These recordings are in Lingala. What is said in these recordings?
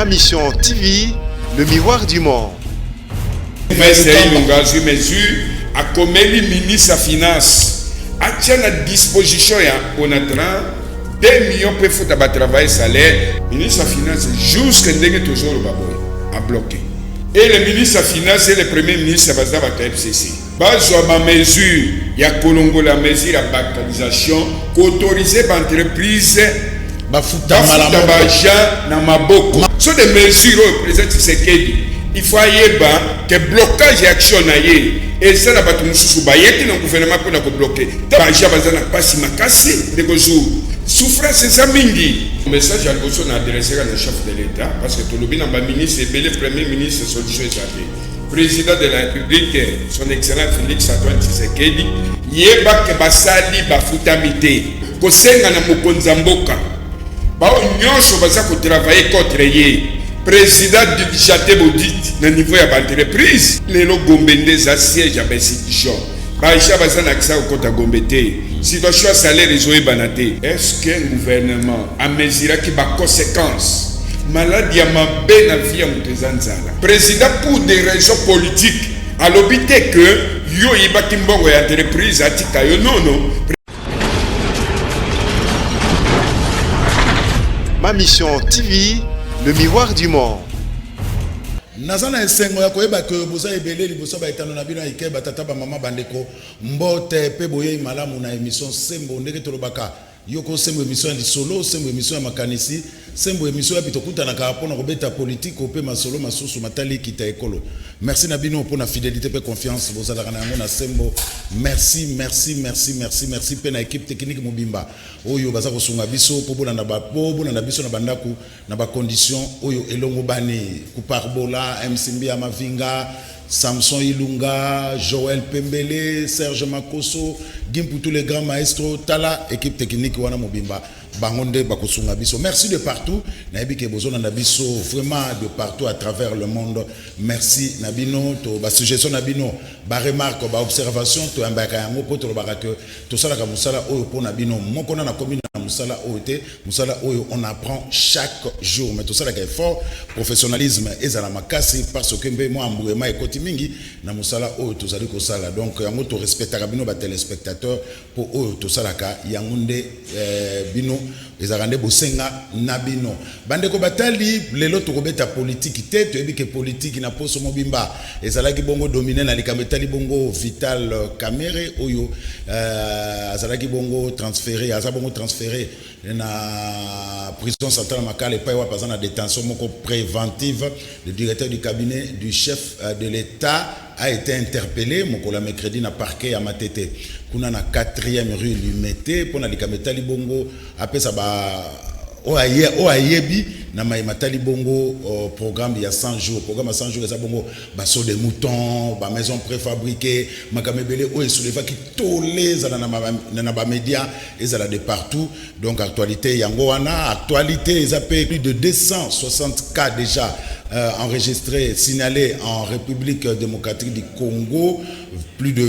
Ma Mission TV, le miroir du monde. Maître Ilunga azwi mesure, akomeli ministre ya finance atia na disposition ya Onatra 2 millions mpe futa batravaille salaire. Ministre ya finance jusque ndenge tozoloba boye abloqué. Et le ministre ya finance et le premier ministre baza bato ya FCC, bazwa bamesure ya kolongola mesure ya balkanisation, koautoriser baentreprise bafuta mbala bafuta moko. Baagent na maboko. So de mesure oyo président Tshisekedi, il faut ayeba ke blocage ya action na ye eza na bato mosusu bayeki na gouvernement mpona kobloquer. Baagent baza na mpasi makasi, ndeko jour souffrance eza mingi. Message ya liboso na adresseka na chef de l'État, parce que tolobi na baministre ebele, premier ministre, solution eza te. Président de la République, son excellence Félix Antoine Tshisekedi, yebake basali bafutami te. Kosenga na mokonzi ya mboka, bao nyonso baza kotravailler contre ye, président diligenté audit na niveau ya baentreprise. Lelo Gombe nde eza siège ya bainstitution, baagent baza na accès kokɔta Gombe te. Situation ya salaire ezoyebana te. Est ce que gouvernement amesuraki baconséquence? Maladie ya mabe na vie ya moto eza nzala. Président, pour des raisons politiques, alobi te ke yo oyibaki mbongo ya entreprise, atika yo nono. Ma Mission TV, le miroir du monde. Naza na esengo ya koyeba ke boza ebele liboso baetando na bino ya ike. Batata, bamama, bandeko, mbote mpe boyei malamu na émission Sembo. Ndenge tolobaka yoko, Sembo émission ya lisolo, Sembo émission ya makanisi, Sembo émission yapi tokutanaka mpona kobeta politike mpe masolo masusu matali kita ekolo. Merci na bino mpona fidélité mpe confiance bozalaka na yango na Sembo. Merci, merci, merci, merci, merci mpe na équipe technique mobimba oyo baza kosunga biso mpo bolanda biso na bandako na bacondition oyo elongo bani Kuparbola, Msimbi ya Mavinga, Samson Ilunga, Joël Pembele, Serge Makoso, Gimputu le grand maestro. Tala équipe technique wana mobimba, bango nde bakosunga biso. Merci de partout. Nayebi ke bozolanda biso vraiment de partout à travers le monde. Merci na bino. To basuggestion na bino, baremarque, baobservation, toyambaka yango mpo tolobaka ke tosalaka mosala oyo mpo na bino. Moko na nakomi na mosala oyo te. Mosala oyo, on apprend chaque jour, mais tosalaka effort, professionnalisme ezala makasi, parce que mpe mwa embrouillement ekoti mingi na mosala oyo tozali kosala. Donc yango torespectaka bino batéléspectateur, mpo oyo tosalaka yango nde bino ezalaka nde bosenga na bino. Bandeko batali, lelo tokobeta politiki te. Toyebi ke politiki na poso mobimba ezalaki bongo dominé na likambo etali bongo Vital Kamerhe, oyo azalaki bongo transféré, aza bongo transféré na prison centrale Makala, epai wapi aza na détention moko préventive. Le directeur du cabinet du chef de l'État a été interpellé mokolo ya mercredi na parquet ya Matete, kuna na 4e rue Limete, mpona likambo etali bongo apesa ba oyo ayebi na mayema etali bongo programme ya 100 jours. Programme ya 100 jours eza bongo basaut de mouton, bamaison préfabriqué, makambo ebele oyo esoulevaki tole, ezala na bamédia, ezala de partout. Donc actualité yango wana. Actualité eza mpe plus de 260 cas déjà enregistrés, signalés en République démocratique du Congo, plus de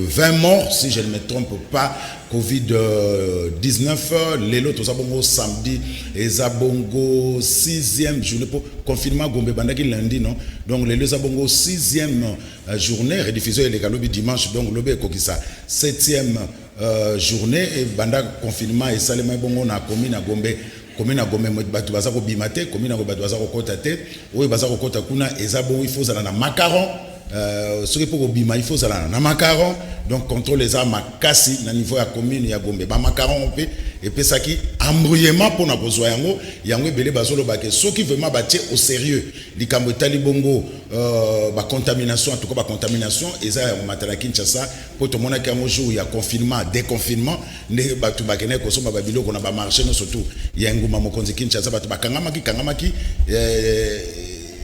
20 morts si je ne me trompe pas, Covid-19. Lelo toza bongo samedi, eza bongo sixième journée po confinement Gombe ebandaki lundi, non? Donc lelo eza bongo sixième journée. Rediffusion eleka lobi dimanche, donc lobi ekokisa septième journée ebanda confinement esalema bongo na commune ya Gombe. Commune ya Gombe, bato baza kobima te. Commune ya Gombe, bato baza kokɔta te. Oyo baza kokɔta kuna eza bongo, il faut ozala na macaron. Soki mpo kobima, il faut ozala na macaron. Donc contrôle eza makasi na niveau ya commune ya Gombe. Bamacaron mpe epesaki embrouillement mpona kozwa yango. Yango ebele bazolobake soki vraiment batie au sérieux likambo etali bongo bacontamination, en tout cas bacontamination eza ya komata na Kinshasa, mpo tomonaki yango jour ya confinement, déconfinement, nde bato bakendaki kosomba babiloko na bamarché nyonso surtout ya engumba mokonzi Kinshasa. Bato bakangamaki kangamaki.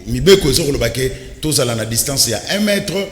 Mibeko ezokoloba ke tozala na distance ya 1 mètre.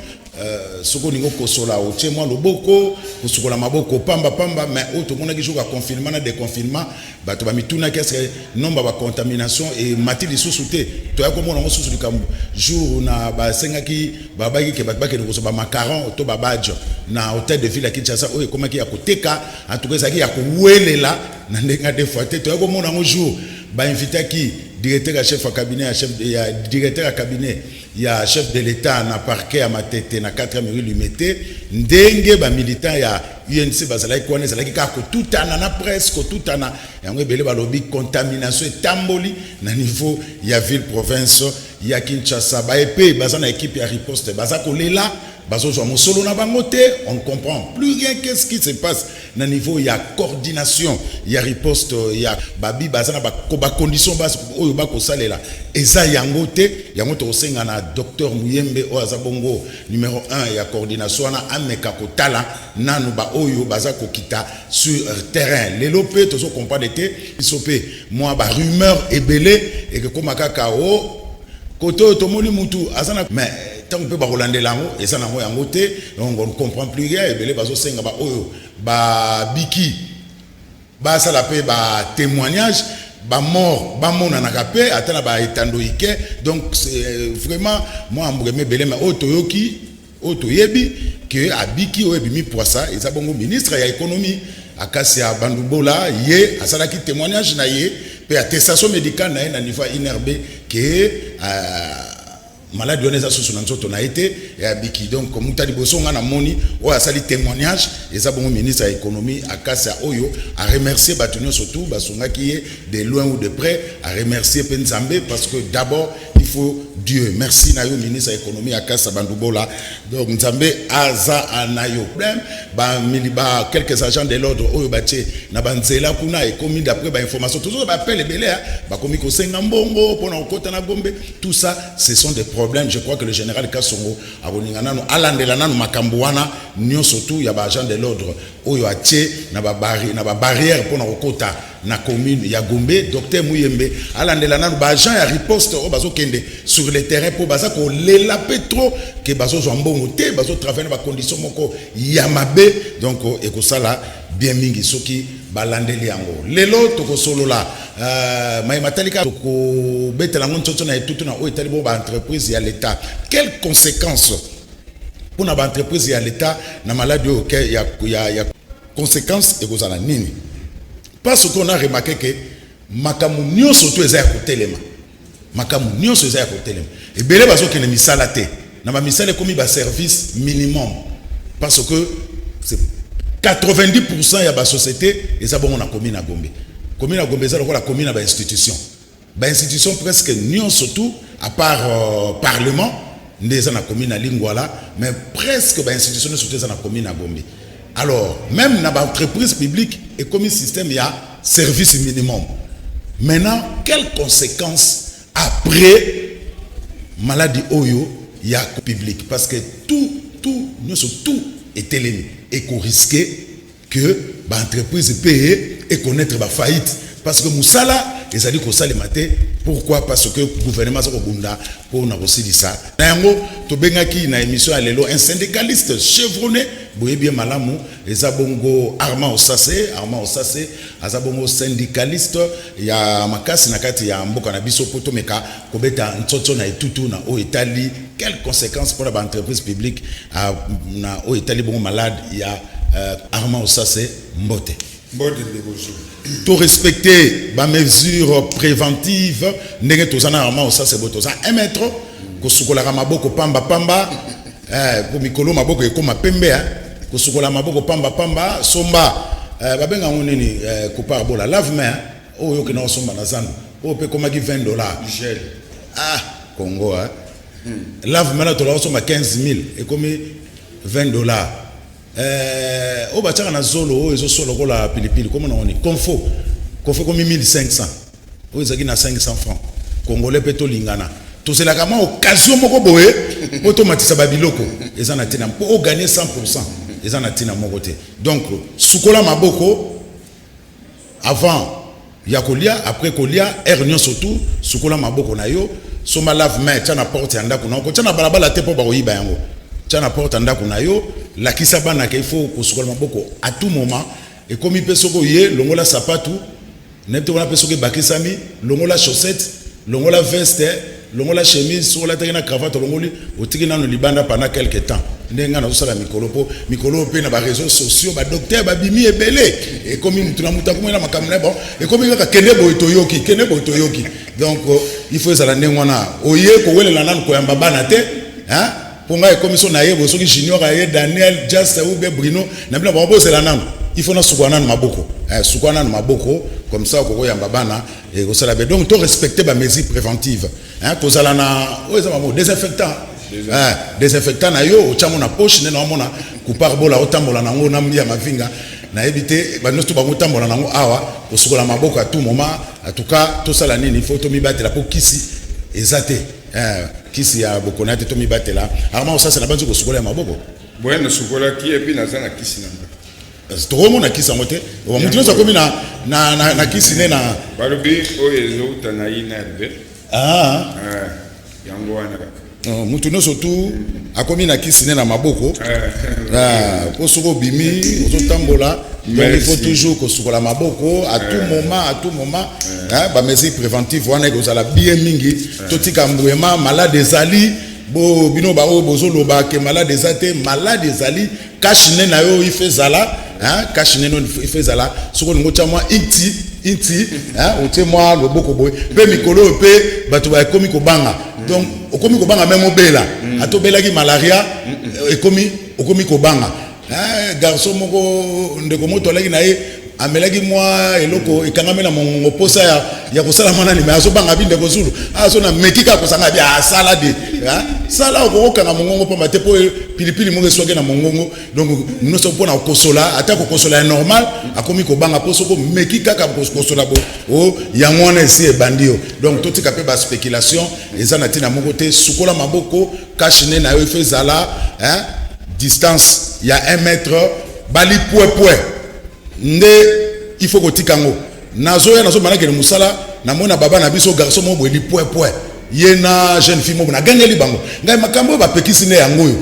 Soki olingi okosola, otie mwa loboko, kosukola maboko pamba pamba. Mais oyo tomonaki jour ya confinement na déconfinement, bato bamitunaki est-ce nombre bacontamination emati lisusu te? Toya komona yango susu likambo jour na basengaki, babaki ke bato bakende kozwa bamacaron to babadge na hôtel de ville ya Kinshasa, oyo ekomaki ya koteka. En tout cas ezalaki ya kowelela na ndenge ya des fois te. Toya komona yango jour bainvitaki. Directeur ya chef ya cabinet ya chef ya directeur ya cabinet ya chef de l'État na parquet ya Matete na 4e rue Limete, ndenge bamilitant ya UNC bazalaki wana, ezalaki kaka kotutana na presse, kotutana yango. Ebele balobi contamination etamboli na niveau ya ville province ya Kinshasa. Baepe baza na équipe ya riposte, baza kolela, bazozwa mosolo na bango te. On ne comprend plus rien. Qu'est-ce qui se passe na niveau ya coordination ya riposte ya babi? Baza na bacondition oyo bakosalela eza yango te. Yango tokosenga na docteur Muyembe, oyo aza bongo numéro 1 ya coordination wana, ameka kotala nanu baoyo baza kokita sur terrain. Lelo mpe tozocomprendre te. Biso mpe mwa barumeur ebele ekekóma kaka o kote oyo tomoni mutu aza na, mais ntango mpe bakolandela yango, eza nango yango te. Donc on ne comprend plus rien. Ebele bazosenga baoyo babiki basala mpe batémoignage, bamort bamonanaka mpe ata na baetando ike. Donc c'est vraiment mwa mbukeme ebele. Mais oyo toyoki, oyo toyebi ke abiki, oyo ebimi poisa, eza bongo ministre ya Économie Acacia Bandubola. Ye asalaki témoignage na ye mpe attestation médicale na ye na niveau ya INRB ke maladie wana eza susu na nzoto na ye te, abiki. Donc moto ya liboso nga namoni oyo asali témoignage eza bongo ministre ya Économie Acacia, oyo aremercier bato nyonso tu basungaki ye de loin ou de près, aremercier mpe Nzambe, parce que d'abord il faut Dieu. Merci na yo, ministre ya Économie Acacia Bandubola. Donc Nzambe aza na yo. Problème bamili ba quelques agents de l'ordre oyo batie na banzela kuna, ekomi d'après bainformation toujours, baappel ebele bakomi kosenga mbongo mpona kokota na Gombe. Tout ça, ce sont des problèmes. Je crois que le général Kasongo akoninga nanu alandela nanu makambo wana nyonso tu ya baagent de l'ordre oyo atie na babarrière mpona kokota na commune ya Gombe. Docteur Muyembe alandela nanu baagent ya riposte oyo bazokende sur le terrain, mpo baza kolela mpe trop ke bazozwa mbongo te, bazotravaille na bacondition moko ya mabe. Donc ekosala bien mingi soki balandeli yango. Lelo tokosolola mayema talika, tokobetela yango ntsotso na etutu na oyo etali bo baentreprise ya l'État. Quelles conséquences mpona baentreprise ya l'État na maladie oyo ya conséquence ekozala nini? Parce qu'on a remarqué que makambo nyonso to eza ya kotelema, makambo nyonso eza ya kotelema. Ebele bazokende misala te, na bamisala ekomi baservice minimum, parce que c'est 90% ya basociété eza bongo na commune ya Gombe. Commune ya Gombe eza lokola commune ya bainstitution, bainstitution presque nyonso tout, à part parlement nde eza na commune ya Lingwala, mais presque bainstitution nyonso tout eza na commune ya Gombe. Alors même na baentreprise publique ekomi système ya service minimum. Maintenant, quelles conséquences après maladie oyo ya public? Parce que tout, tout nyonso tout etelemi, ekorisque que baentreprise mpe econnaître bafaillite, parce que mosala ezali kosalema te. Pourquoi? Parce que gouvernement aza kobunda mpona kosilisa na yango. Tobengaki na émission ya lelo un syndicaliste chevronné, boyebi ye malamu, eza bongo Armand Osase. Armand Osase aza bongo syndicaliste ya makasi na kati ya mboka na biso, mpo tomeka kobeta ntsotso na etutu na oyo etali quelles conséquences mpona baentreprise publique na oyo etali bongo maladie ya Armand Osase, mbote. Mbote, ndeko. To respecter bamesure préventive ndenge toza na Armand Osase boye, toza 1 mètre, kosukolaka maboko pamba pamba, po mikolo maboko ekóma pembe, kosukola maboko pamba pamba. Somba babenga yango nini, kopar bola lave-main oyo okenda kosomba na zando, oyo mpe ekomaki 20 $. Gel. Ah, Congo, eh? Lave-main na tola kosomba 15 000, ekomi 20 $. Oyo batiaka na zolo, oyo ezosola lokola pilipili, komona ngo ni confo, confo ekomi 1500, oyo ezalaki na 500 francs. Congolais mpe tolingana, tozelaka mwa occasion moko boye mpo tomatisa babiloko. Eza na ntina mpo oganye 100, eza na ntina moko te. Donc sukola maboko avant ya kolia, après kolia, heure nyonso tu sukola maboko na yo. Somba lave-main, tia na porte ya ndako na yo, kotia na balabala te mpo bakoyiba yango. Tia na porte ya ndako na yo, lakisa bana ke il faut kosukola maboko à tout moment. Ekomi mpe soki oye, longola sapatu, nayebi te wana mpe soki ebakisami, longola chaussette, longola veste, longola chemise. Soki olataki na cravate, olongoli, otiki nano libanda pendant quelque temps. Ndenge ngai nazosala mikolo, mpo mikolo oyo mpe na baréseaux sociaux badocteur babimi ebele. Ekomi mutu na mutu akomi na makambo na ye. Bon, ekomi kaka kende boye toyoki, kende boye toyoki. Donc il faut ezala ndenge wana. Oye kowelela nanu koyamba bana te, hein? Mpo ngai ekomi so nayebo soki Junior aye, Daniel, Just ou be Bruno na bino, bango bozela nanu, il faut nasukwa nanu maboko. Sukwa nanu maboko, comme ça okokoyamba bana, ekosala be. Donc to respecter bamesure préventive, hein? Kozala na oyo eza mamo désinfectant. Désinfectant na yo, otyango na poche. Nde naomona kupar bola otambola nango na ya mavinga, nayebi te, banyonso to bango otambola nango awa, kosukola maboko à tout moment. En tout cas tosala nini? Il faut tomibatela, mpo kisi eza te. Kisi ya bokono te, tomibatela. Arma osasela banzi kosukola ya maboko. Boye nasukolaki, et puis naza na kisi na nga. Tokomona kisi yango te. Motu nyonso akomi na kisi ne na Balobi oyo ezouta na INRB. Ah. Yango wana kaka. Mutu nyonso tu akomi na kisi ne na maboko. Po soki obimi, ozotambola, donc il faut toujours kosukola maboko à tout moment, à tout moment. Bamesure préventive wana ekozala bien mingi. Totika mbwema, malade ezali. Bo bino baoyo bozoloba ke malade eza te, malade ezali. Cache-nez na yo ife ezala, cache-nez no ife ezala. Soki olingi otya mwa inti inti, otie mwa loboko boye. Mpe mikolo oyo mpe bato bakomi kobanga, donc okomi kobanga même obela, ata obelaki malaria, ekomi okomi kobanga. Garçon moko, ndeko moto alaki na ye, amelaki mwa eloko ekangami na mongongo, posa ya kosala mwana nini, me azobanga bi. Ndeko Zulu azo na meki kaka kosanga bi asala de sala, okokokanga mongongo pamba te, mpo pilipili moko eswaki na mongongo. Donc nyonso mpona kokosola, ata kokosola ya normal, akomi kobanga, mpo soki omeki kaka kokosola bo o yango wana esi ebandi yo. Donc totika mpe baspéculation, eza na ntina moko te. Sukola maboko, cache-nez na yo ifo ezala, hein? Distance ya 1 mètre, balipwepwe nde il faut kotika yango. Nazoya, nazomana kende mosala, namona baba na biso, garçon moko boye, lipwepwe, ye na jeune fille moko. Nagangeli bango ngai makambo oyo bapekisi nde yango oyo.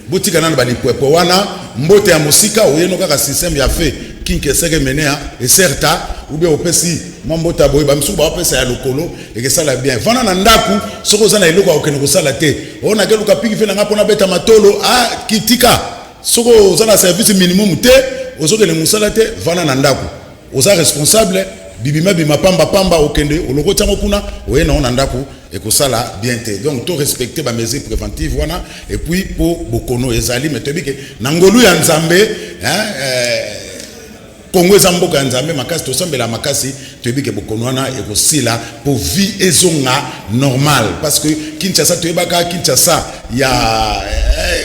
Botika nano balipwepwe wana. Mbote ya mosika, oyeno kaka système ya fe kinkeseke menea eserta, ou bien opesi mwa mbote ya boye, bamisusu baopesa ya lokolo, ekesala bien. Vanda na ndako soki oza na eloko ya kokende kosala te. Oyo nakeluka piki fe na ngai mpona beta matolo, kitika. Soki oza na service minimum te, ozokende mosala te, vanda na ndako, oza responsable. Bibima bima pamba pamba, okende olokoti yango kuna, oye nango na ndako, ekosala bien te. Donc to respecter bamesure préventive wana. Et puis mpo bokono ezali, mais toyebi ke na ngolu ya Nzambe, hein, Kongo eza mboka ya Nzambe makasi, tosambela makasi. Toyebi ke bokono wana ekosila mpo vie ezonga normal, parce que Kinshasa, toyebaka Kinshasa ya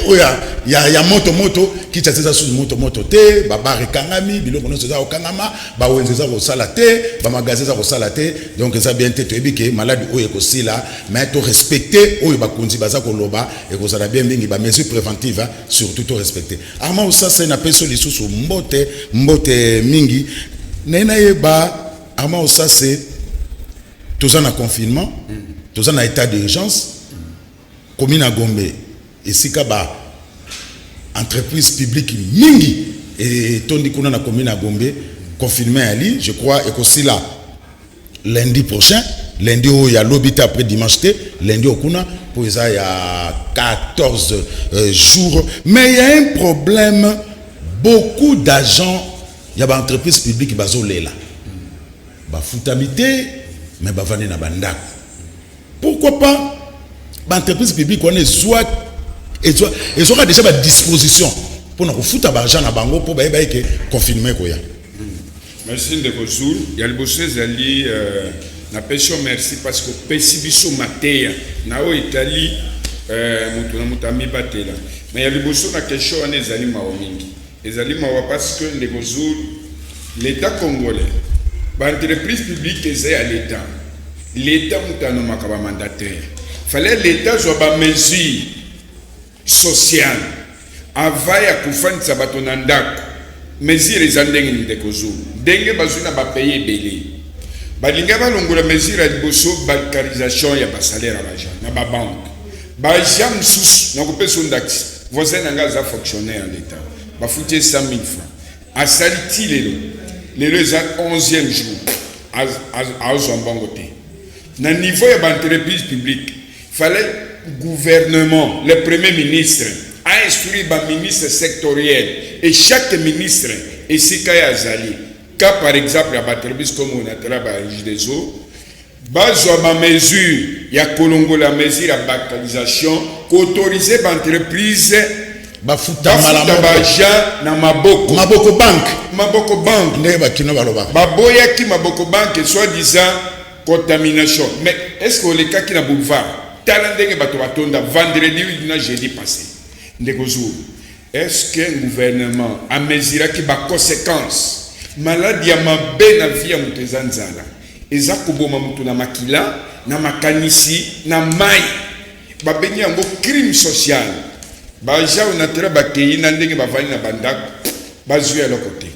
oyo ya moto moto. Kinshasa eza susu moto moto te. Babar ekangami, biloko nyonso eza kokangama, bawenze eza kosala te, bamagasin eza kosala te, donc eza bien te. Toyebi ke maladi oyo ekosila, mais to respecte oyo bakonzi baza koloba, ekozala bien mingi. Bamesure préventive surtout to respecte. Armand Osase, napesi lisusu mbote, mbote mingi. Naye nayeba, Armand Osase, toza na confinement, toza na état d'urgence. Commune ya Gombe, esika ba entreprise publique mingi etondi kuna na commune ya Gombe, confinement yali, je crois ekosila lundi prochain, lundi oyo ya lobi te, après dimanche te, lundi oyo kuna, mpo eza ya 14 jours. Mais il y a un problème: beaucoup d'agents ya baentreprise publique bazolela, bafutami te, mais bavandi na bandako. Pourquoi pas baentreprise publique wana ezwaka déjà badisposition mpona kofuta baagent na bango, mpo bayeba eke confinement ekoya? Merci, ndeko Zul. Ya liboso ezali napesi yo merci parce que opesi biso mateya na oyo etali moto na moto amibatela. Mais ya liboso na question wana, ezali mawa mingi, ezali mawa, parce que ndeko Zul, l'État congolais, baentreprise publique eza ya l'État. L'État moto anomaka bamandataire. Fallait l'État azwa bamesure sociale avant ya kofandisa bato na ndako. Mesure eza ndenge nini, ndeko Zulu? Ndenge bazwi na bapays ebele, balingi balongola mesure ya liboso, bancarisation ya basalaire ya baagent na babanke. Baagent mosusu, nakopesa ndakisa, voisin na ngai aza fonctionnaire ya l'État, bafuti ye 100 000 francs, asali ti lelo, lelo eza 11e jour, azwa mbongo te. Na niveau ya baentreprise publique, fallait gouvernement, le premier ministre Ainstruire baministre sectoriel et chaque ministre esika ye azali. Cas par exemple ya baentreprise comme Onatra, barégie des eaux, bazwa bamesure ya kolongola mesure ya bancalisation, koautoriser baentreprise bafuta mbala bafuta moko. Baagent na maboko. Maboko banque. Maboko banque. Ndenge bakino balobaka. Baboyaki maboko banque, soi-disant contamination. Mais est ce que olekaki na boulevard, tala ndenge bato batonda vendredi na jeudi passé, ndeko Zulu? Est ce que gouvernement amesuraki baconséquence? Maladi ya mabe na vie ya moto eza nzala. Eza koboma moto na makila, na makanisi, na mai. Babengi yango crime social. Baagent Onatra bakei na ndenge bavandi na bandako, bazwi eloko te.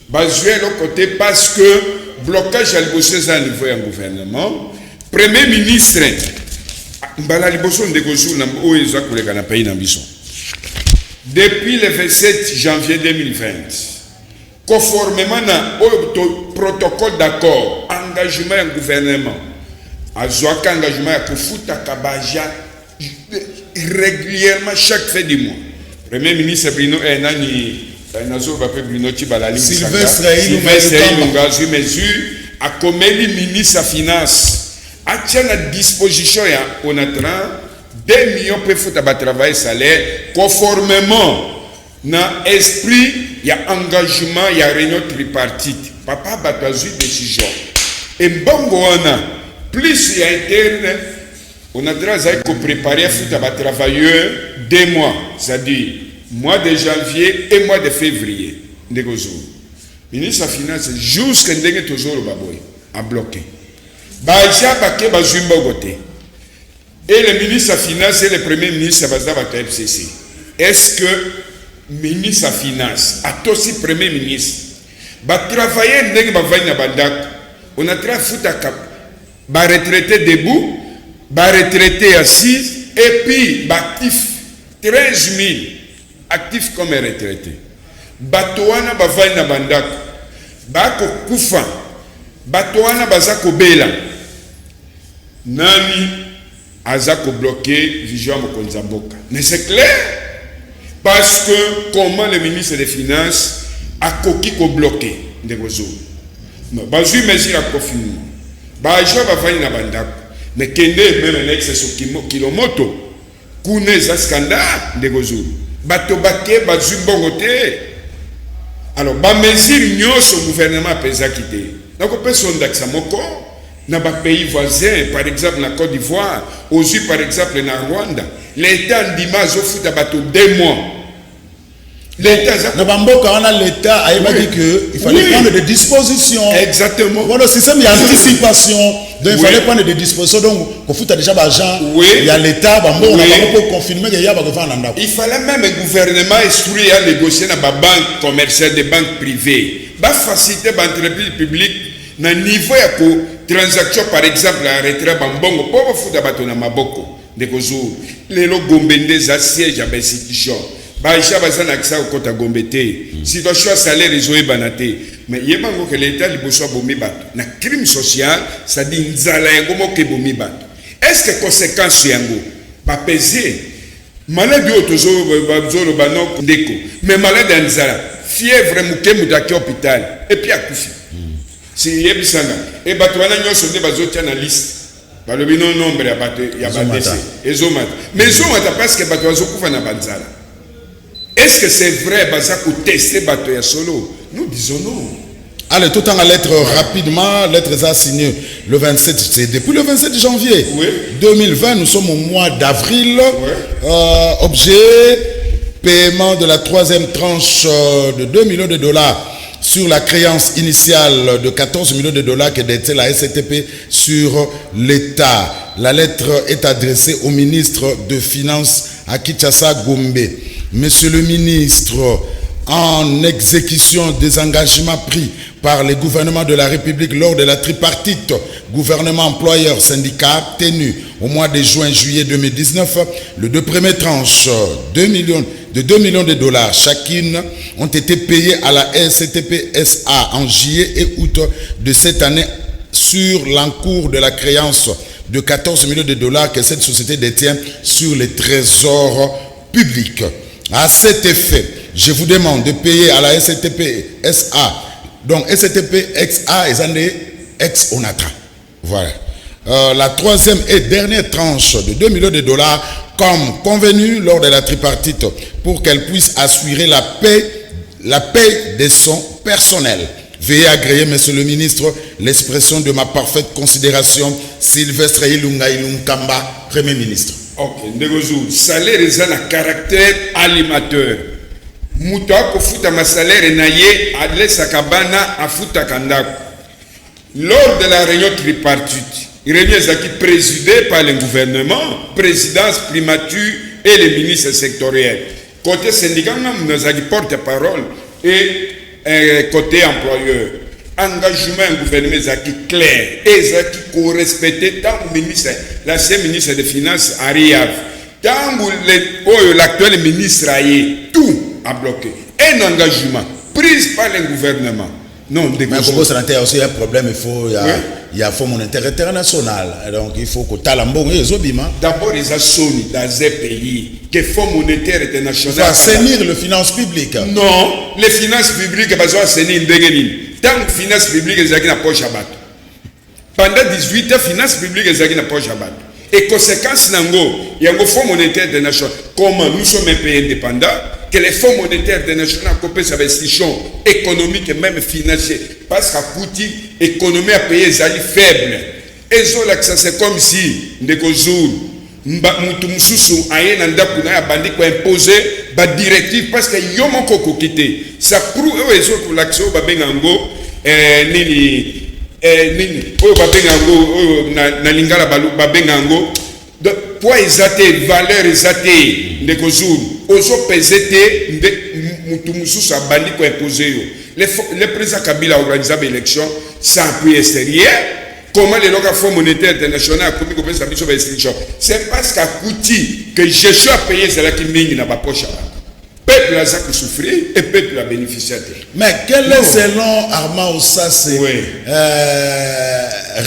Bazwi eloko te parce que blocage ya liboso eza na niveau ya gouvernement. Premier ministre, mbala liboso, ndeko Zulu, na oyo eza koleka na pays na biso depuis le 27 janvier 2020, conformément na oyo to protocole d'accord, engagement ya gouvernement, azwaka engagement ya kofutaka baagent régulièrement chaque fin du mois. Premier ministre Bruno nani, nazoloba mpe Bruno Tshibala. Sylvestre Ilunga. Sylvestre Ilukamba. Ilunga azwi mesure, akomeli ministre ya finance atia na disposition ya Onatra 2 millions mpe futa batravail salaire, conformément na esprit ya engagement ya réunion tripartite. Papa, bato azwi décision embongo wana plus ya interne. Onatra azali kopréparer afuta batravailleur 2 mois, c'est-à-dire mois de janvier et mois de février. Ndeko Zulu, ministre ya finance, jusque ndenge tozoloba boye, abloqué. Baagent bake, bazwi mbongo te. Et le ministre ya finance et le premier ministre baza bato ya FCC. Est-ce que ministre ya finance atosi premier ministre? Batravailleur ndenge bavandi na bandako, Onatra afutaka baretraité debout, baretraité assise, et puis baactif, 13 000 actifs comme retraité. Bato wana bavandi na bandako, bakokufa. Bato wana baza kobela. Nani aza kobloquer vision ya mokonzi ya mboka? Mais c'est clair, parce que comment le ministre des finances akoki kobloquer, ndeko Zulu? Non, bazwi mesure ya confinement, baagent bavandi na bandako. Mais kende même na Expresso Kilomoto, kuna eza scandale, ndeko Zulu. Bato bake, bazwi mbongo te. Alors bamesure nyonso gouvernement apesaki te. Nakopesa ndakisa moko na bapays voisin, par exemple na Côte d'Ivoire, ozwi par exemple na Rwanda, l'état ndima azofuta bato 2 mois. L'état aza Na bamboka wana, l'état ayebaki que il fallait prendre des dispositions. Exactement. Voilà, système ya anticipation. Donc il fallait prendre des dispositions, donc kofuta déjà baagent ya l'état bambongo na bango mpo confirmer ke ya bakofanda na ndako. Il fallait même un gouvernement instruit à négocier na babanque commerciale, des banques privées, bafacilité baentreprise publique na niveau ya ko transaction, par exemple ya retrait bambongo mpo bafuta bato na maboko. Ndeko Zulu, lelo Gombe nde eza siège ya bainstitution. Baagent baza na accès kokɔta Gombe te. Situation ya salaire ezoyebana te. Mais yebango ke leta liboso abomi bato na crime social, c'est-à-dire nzala yango moko ebomi bato. Est ce que conséquence yango bapese maladi oyo tozoloba? No, ndeko, mais maladi ya nzala, fièvre moke, moto ake hôpital et puis akufi. Si yebisanga e bato wana nyonso nde bazotia na liste, balobi no nombre ya bato ya Ezomata. Badécès ezomata, mais ezomata parce que bato bazokufa na banzala. Est ce que c'est vrai, baza kotester bato ya solo? Nous disons non. Allez, tout en la lettre rapidement. Lettre a signée le 27, c'est depuis le 27 janvier 2020. Nous sommes au mois d'avril. Objet, paiement de la troisième tranche de 2 millions de dollars sur la créance initiale de 14 millions de dollars que détient la SCTP sur l'État. La lettre est adressée au ministre de Finances à Kinshasa Gombe. Monsieur le ministre, en exécution des engagements pris par les gouvernements de la République lors de la tripartite gouvernement employeur syndicat tenue au mois de juin-juillet 2019, les deux premières tranches 2 millions, de 2 millions de dollars chacune ont été payées à la SCTP SA en juillet et août de cette année sur l'encours de la créance de 14 millions de dollars que cette société détient sur les trésors. Public. À cet effet, je vous demande de payer à la SCTP SA, donc SCTP XA eza nde ex Onatra. Voilà. La troisième et dernière tranche de 2 millions de dollars comme convenu lors de la tripartite pour qu'elle puisse assurer la paie de son personnel. Veuillez agréer, monsieur le ministre, l'expression de ma parfaite considération. Sylvestre Ilunga Ilunkamba, Premier ministre. Ok, ndeko Zulu, salaire eza na caractère alimentaire. Moto akofutama salaire na ye, alesaka bana, afutaka ndako. Lors de la réunion tripartite, réunion ezalaki présidée par le gouvernement, présidence, primature et les ministres sectoriels. Côté syndicat, nga nazalaki porte-parole et côté employeur, engagement ya gouvernement ezalaki clair e ezalaki korespecter. Ntango ministre, l'ancien ministre des Finances arrive, ntango oyo l'actuel ministre aye, tout a bloqué. Un engagement pris par le gouvernement, non. Mais kobosana te, aussi un problème, il faut ya oui. Ya Fonds monétaire international, donc il faut kotala mbongo ezobima. D'abord eza soni dans un pays que Fonds monétaire international il faut assainir le finance publique. Non, les finances publiques bazo assainir ndenge nini ntango finance publique ezalaki na poche ya bato pendant 18 ans? Finance publique ezalaki na poche ya bato et conséquence nango yango Fonds monétaire international. Comment nous sommes un pays indépendant que les Fonds monétaires international akopesa bainstitution économique et même financier, parce qu'akuti économie ya pays ezali faible? Ezolakisa, c'est comme si, ndeko Zulu, mutu mosusu aye na ndako na ye, abandi koimposer badirective parce que yo moko okoki te. Ça prouve oyo ezokolakisa oyo babenga yango nini oyo babenga yango oyo na lingala babenga yango poids eza te, valeur eza te. Ndeko Zulu, ozopese te nde mutu mosusu abandi koimposer yo. Le président Kabila organisa baélection sans appui extérieur. Comment lelo ka Fonds monétaire international akomi kopesa biso bainstruction? C'est parce qu'akuti que gestion ya pays ezalaki mingi na bapoche ya bato. Peuple aza kosouffrir et peuple abénéficia te. Mais quel est, selon Armand Osase,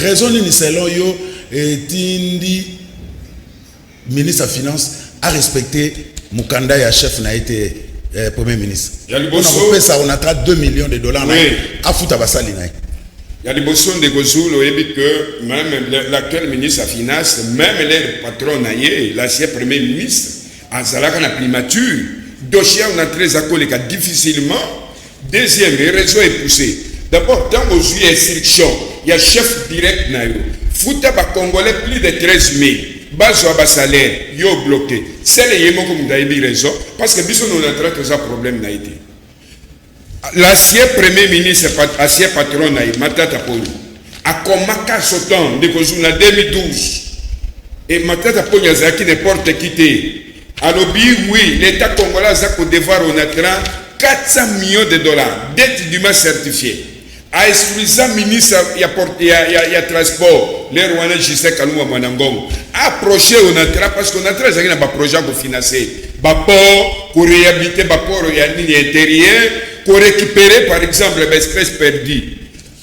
raison nini selon yo etindi ministre ya Finance a respecté mokanda ya chef na ye te, Premier ministre, Ya liboso- mpona kopesa Onatra 2 millions de dollars na ye afuta basali na ye? Ya liboso, ndeko Zulu, oyebi que même l'actuel ministre ya Finance, même leur patron na ye, l'ancien Premier ministre, azalaka na primature. Dossier Onatra eza koleka difficilement. Deuxième raison epoussé, d'abord ntango ozwi instruction ya chef direct na yo, futa bacongolais plus de 13 000, bazwa basalaire, yo bloqué. Sele ye moko moto ayebi raison, parce que biso na Onatra toza problème na ye te. L'ancien Premier ministre, ancien patron na ye, Matata Ponyo, akomaka sotan, ndeko Zulu, na 2012. Et Matata Ponyo azalaki n'importe qui te. Alobi: oui, l'État congolais aza kodevoir Onatra 400 millions de dollars, dette dûment certifiée. Ainstruisa ministre ya transport lere wana, Justin Kalumba Mwanangongo, approché Onatra parce que Onatra ezalaki na baprojet ya kofinancer baport, koréhabiliter baport ya nini intérieur, korécupérer par exemple baespèce perdue.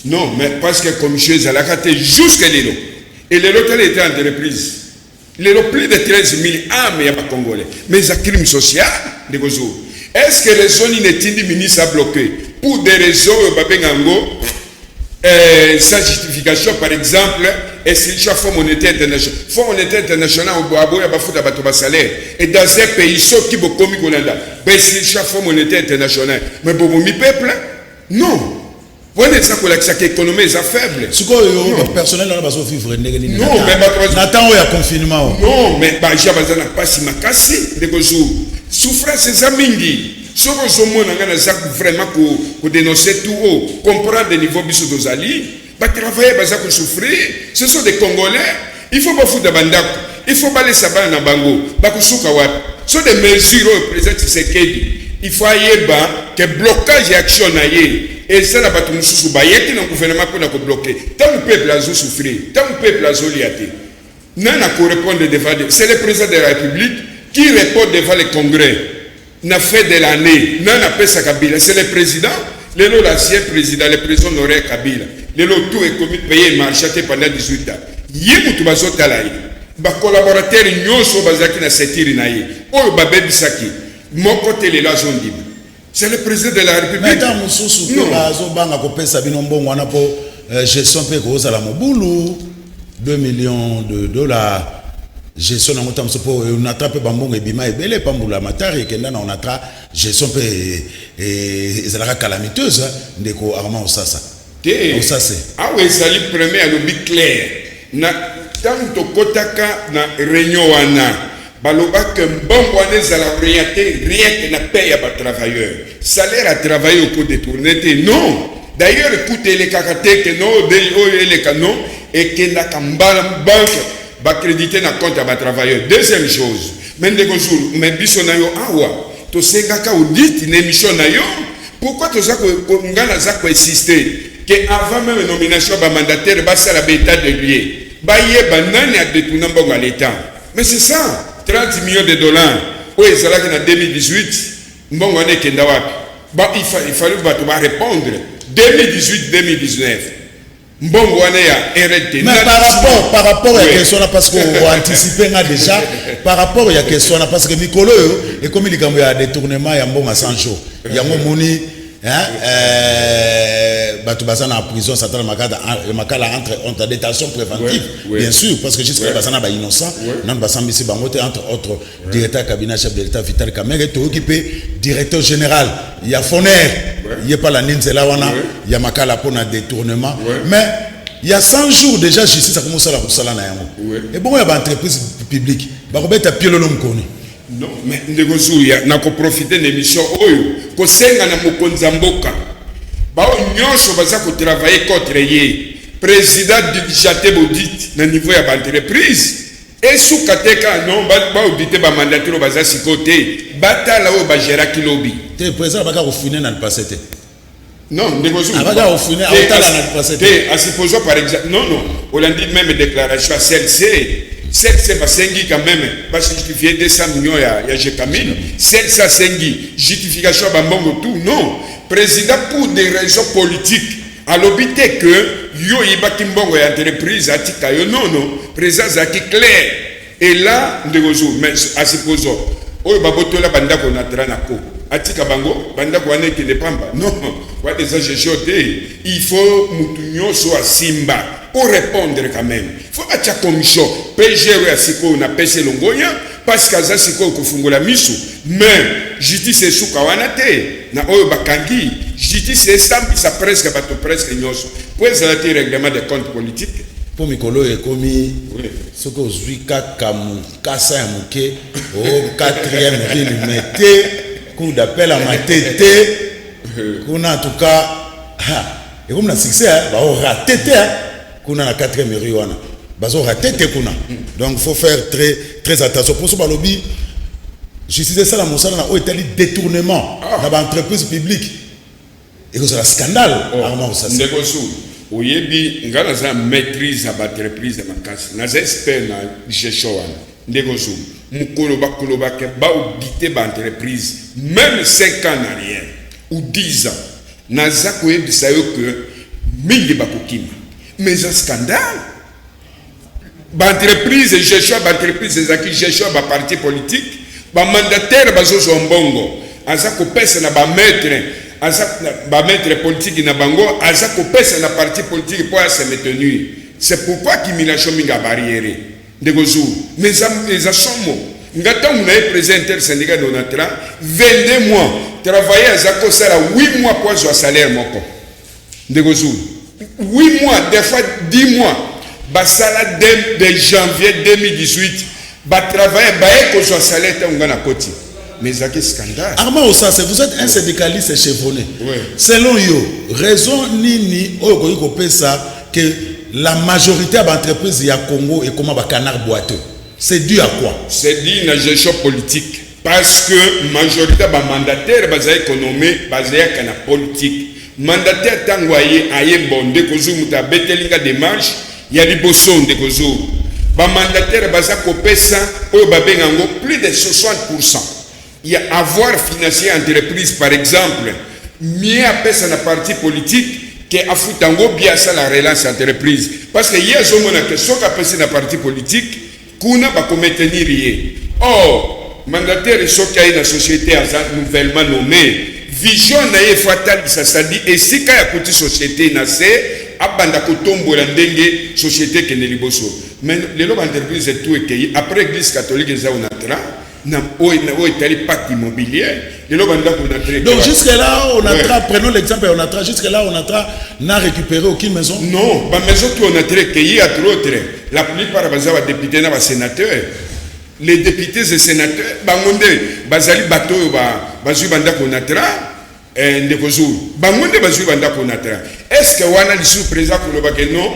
Non, mais parce que commission ezalaka te jusque lelo. Et lelo tala ete entreprise lelo plus de 13 000 âme ya bacongolais, mais eza crime social. Ndeko Zulu, est ce que raison nini etindi ministre abloqué pour des raisons oyo babenga yango sans justification? Par exemple, instruction Fonds monétaire international. Fonds monétaire international aboya bafuta bato basalaire. Et dans un pays, soki bokomi kolanda bainstruction Fonds monétaire international, mais bobomi peuple. Non, wana eza kolakisaka économie eza faible. Sikoyo bapersonnel wana bazovivre ndenge nini Non, mais na ntango ya confinement oyo? Non, mais baja baza na mpasi makasi, ndeko Zulu. Souffrance eza mingi. Soki ozomona ngai naza vraiment kodénoncer tout haut, comprendre niveau biso tozali, batravailleur baza kosouffrir. Ce sont des Congolais, il faut bafuta bandako, il faut balesa bana na bango. Bakosuka wapi? So des mesures oyo président Tshisekedi, il faut ayeba ke blocage ya action na ye eza na bato mosusu bayeki na gouvernement mpona kobloquer. Ntango peuple azosouffrir, ntango peuple azolia te, nani akorépondre devant? C'est le président de la République qui répond devant le Congrès na fin de l'année. Nani apesaka bilan? C'est le président. Lelo l'ancien président, le président honoraire Kabila, lelo tout ekomi paye marché te pendant 18 ans. Ye motu bazotala ye. Bacollaborateur nyonso bazalaki na ceinture na ye, oyo babebisaki, moko te lelo azondima. C'est le président de la République. Mais ntango mosusu mpe bazobanga kopesa bino mbongo wana mpo gestion mpe ekozala mobulu. 2 millions de dollars, gestion nango ntango mosusu, mpo Onatra mpe bambongo ebima ebele, pambula matari ekenda na Onatra, gestion mpe ezalaka calamiteuse, ndeko Armand Osasa. Te. Osase. Awa ezali premier, alobi clair na ntango tokɔtaka na réunion wana, balobaka mbongo wana ezala orienté rien que na paie ya batravailleur. Salaire ya travailleur okodétourner te, non. D'ailleurs, ekute elekaka te ke non, oyo eleka, non, ekendaka mbala banque, bacrédité na compte ya batravailleur. Deuxième chose, mais ndeko Zulu, mais biso na yo awa tosengaka audit na émission na yo. Pourquoi toza nga naza koinsister ke avant même nomination ya bamandataire, basala baétat de lieu, bayeba nani adétourna mbongo ya l'État? Mais c'est ça, 30 millions de dollars oyo ezalaki na 2018, mbongo wana ekenda wapi? Il fallait bato barépondre. 2018, 2019, mbongo wana ya RLT. Mais par rapport ya question wana, parce que oanticipe nga déjà par rapport ya question wana, parce que mikolo oyo ekomi likambo ya détournement ya mbongo ya 100 jours, yango omoni, hein, bato baza na prison centrale Makala, Makala, entre entre détention préventive. Bien sûr, parce que jusque là baza na bainnocent, nano basambisi bango te. Entre autres, directeur ya cabinet chef de l'État Vital Kamerhe, toyoki mpe directeur général ya Foner, ye mpe alandi nzela wana ya Makala mpona détournement. Mais il y a 100 jours déjà, justice akomi kosala mosala na yango. Ebongo ya baentreprise publique, bakobeta piololo mokoni? Non, mais ndeko Zuya, nakoprofite na émission oyo kosenga na mokonzi ya mboka, bao nyonso baza kotravaille contre ye, président diligente baudit na niveau ya baentreprise. Esuka te kaka non, baaudite bamandataire oyo baza sikoyo te, batala oyo bagéraki lobi. Te, président abaka kofouiner na le passé te. Non, ndeko Zulu. Abaka kofouiner, aotala na le passé te. Te, asupposons par exemple, non, non, olandi même déclaration ya CLC. CLC basengi quand même bajustifie 200 millions ya Gécamines. CLC asengi justification ya bambongo tout. Non, président, pour des raisons politiques, alobi te que yo oyibaki mbongo ya entreprise, atika yo. Non, non, président azalaki clair. Et là, ndeko Zulu, mais asupposons oyo babotola bandako na tra na ko atika bango bandako wana ekende pamba, non, wana eza gestion te. Il faut mutu nyonso asimba pour répondre quand même. Faut batia commission. PG oyo ya sikoyo, napesi elongonya parce que aza sikoyo kofungola miso. Mais justice esuka wana te na oyo bakangi. Justice esambisa presque bato presque nyonso po ezala te règlement de compte politique. Mpo mikolo oyo ekomi, soki ozwi kaka mokasa ya moke o 4e rue Limete, cour d'appel ya Matete kuna, en tout cas ekomi na succès, baorater te kuna na 4e rue wana, bazorater te kuna. Donc faut faire très très attention, mpo so balobi justice esala mosala na oyo etali détournement na baentreprise publique, ekozala scandale. Armand Osasi. Ndeko Su, oyebi nga naza maîtrise ya baentreprise ya makasi, naza expert na gestion wana. Ndeko Su, mokolo bakolobaka baaudite baentreprise même 5 ans en arrière ou 10 ans, naza koyebisa yo ke mingi bakokima. Mais eza scandale, baentreprise, gestion ya baentreprise ezalaki gestion ya baparti politique. Bamandataire bazozwa mbongo, aza kopesa na bamaître, aza bamaître politique na bango, aza kopesa na parti politique mpo ase maintenir. C'est pourquoi accumulation mingi ya barrière, ndeko Zulu. Mais eza somo. Nga ntango na ye président intersyndical de Onatra, 22 mois travailler, aza kosala 8 mois po azwa salaire moko. Ndeko Zulu, 8 mois, des fois 10 mois basala de janvier 2018, batravaille, baye kozwa salaire ntango nga na koti. Mais ezalaki scandale. Armand Osase, vous êtes un syndicaliste chevronné. Oui. Selon yo, raison nini oyo okoki kopesa que la majorité ya baentreprise ya Congo ekoma bacanard boiteux? C'est dû à quoi? C'est dû na gestion politique, parce que majorité ya bamandataire bazali konommer, bazalaka na politique. Mandataire ntango aye, aye bon. Ndeko Zulu, moto abeteli nga démarche ya liboso, ndeko Zulu, bamandataire baza kopesa oyo babenga yango plus de 60 ya avoir financier entreprise. Par exemple, mieux apesa na parti politique ke afuta yango, bia asala relance entreprise, parce que ye azomona ke soki apesi na parti politique Kuna bakomaintenir ye. Or mandataire soki aye na société, aza nouvellement nommé, vision na ye efo atalisa, c'est-à-dire esika ya kuti société na se, abanda kotombola ndenge société ekende liboso. Mais lelo baentreprise tout ekei. Après église catholique, eza Onatra na oyo etali pacte immobilier. Lelo bandako Onatra. Donc jusque là Onatra, prenons l'exemple ya Onatra, jusque là Onatra n'a récupéré aucune maison. Non, bamaison tout Onatra ekei. Entre autres, la plupart baza badéputé na basénateur. Les députés et sénateurs, bango nde bazali bato oyo bazwi bandako Onatra. Ndeko Zulu, bango nde bazwi bandako Onatra. Est ce que wana lisusu président kolobake non,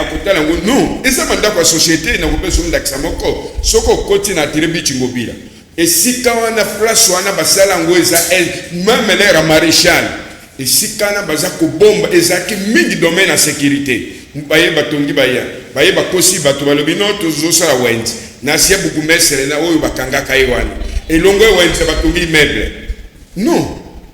akotala yango? Non, eza bandako ya société. Nakopesa ndakisa moko: soki okoti na atire Bichi Ngobila, esika wana, place wana basala yango, eza même l'ère ya maréchal. Esika wana baza kobomba, ezalaki mingi domaine ya sécurité. Baye batongi, baya baye bakosi bato, balobi no, tozosala wenze na sie bourgmestre na oyo bakangaka ye wana elongo ye wenze, batongi immeuble. Non,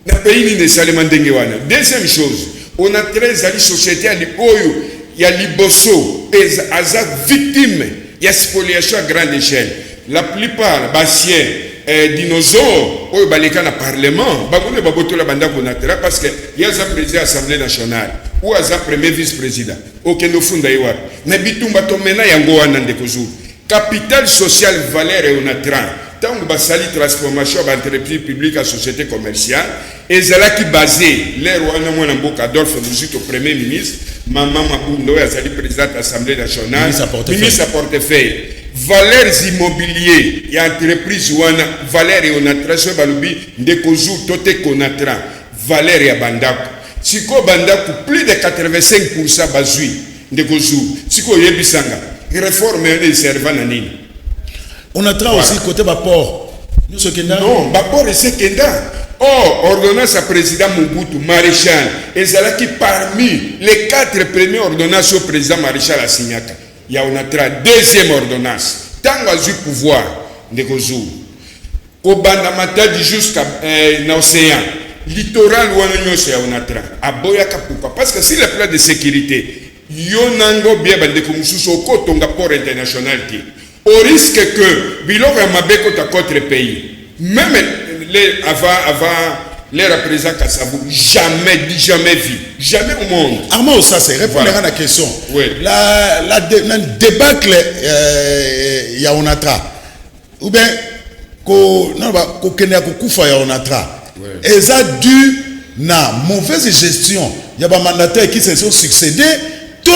na pays nini esalema ndenge wana? Deuxième chose, Onatra ezali société ya oyo ya liboso aza victime ya spoliation à grande échelle. La plupart baancien dinosaure oyo baleka na parlement, bango nde babotola bandako Onatra, parce que ye aza président ya Assemblée nationale ou aza premier vice président, okende ofunda ye wapi? Mais bitumba tomena yango wana, ndeko Zulu. Capital social, valeur ya Onatra, ntango basali transformation ya baentreprise publique ya société commerciale, ezalaki basé l'heure wana mwana mboka Adolphe Muzito premier ministre, mama Mabunda oyo azali présidente Assemblée nationale, ministre ya portefeuille. Valeurs immobilier ya entreprise wana, valeur ya Onatra, soki balobi, ndeko Zu, to te Onatra, valeur ya bandako sikoyo, bandako plus de 85 bazwi. Ndeko Zu, sikoyo oyebisanga, réforme wana eserva na nini? Onatra aussi, côté baport nyonso ekenda. Non, baport esekenda. Or ordonnance ya président Mobutu maréchal ezalaki parmi les quatre premières ordonnances oyo président maréchal asignaka. Ya Onatra, deuxième ordonnance ntango azwi pouvoir. Ndeko Zulu, kobanda Matadi jusqu'à na océan, littoral wana nyonso ya Onatra, aboyaka. Pourquoi? Parce que sur le plan de sécurité, yo nango bien, bandeko mosusu, okotonga port international te, au risque que biloko ya mabe ekota contre pays. Même les, avant l'ère président Kasavubu, jamais dit, jamais vu, jamais au monde. Armand Osase, répondez à la question. Oui. La débâcle ya Onatra ou bien ko non ba kokende ya kokufa ya Onatra eza dû na mauvaise gestion ya bamandataire qui se sont succédé, to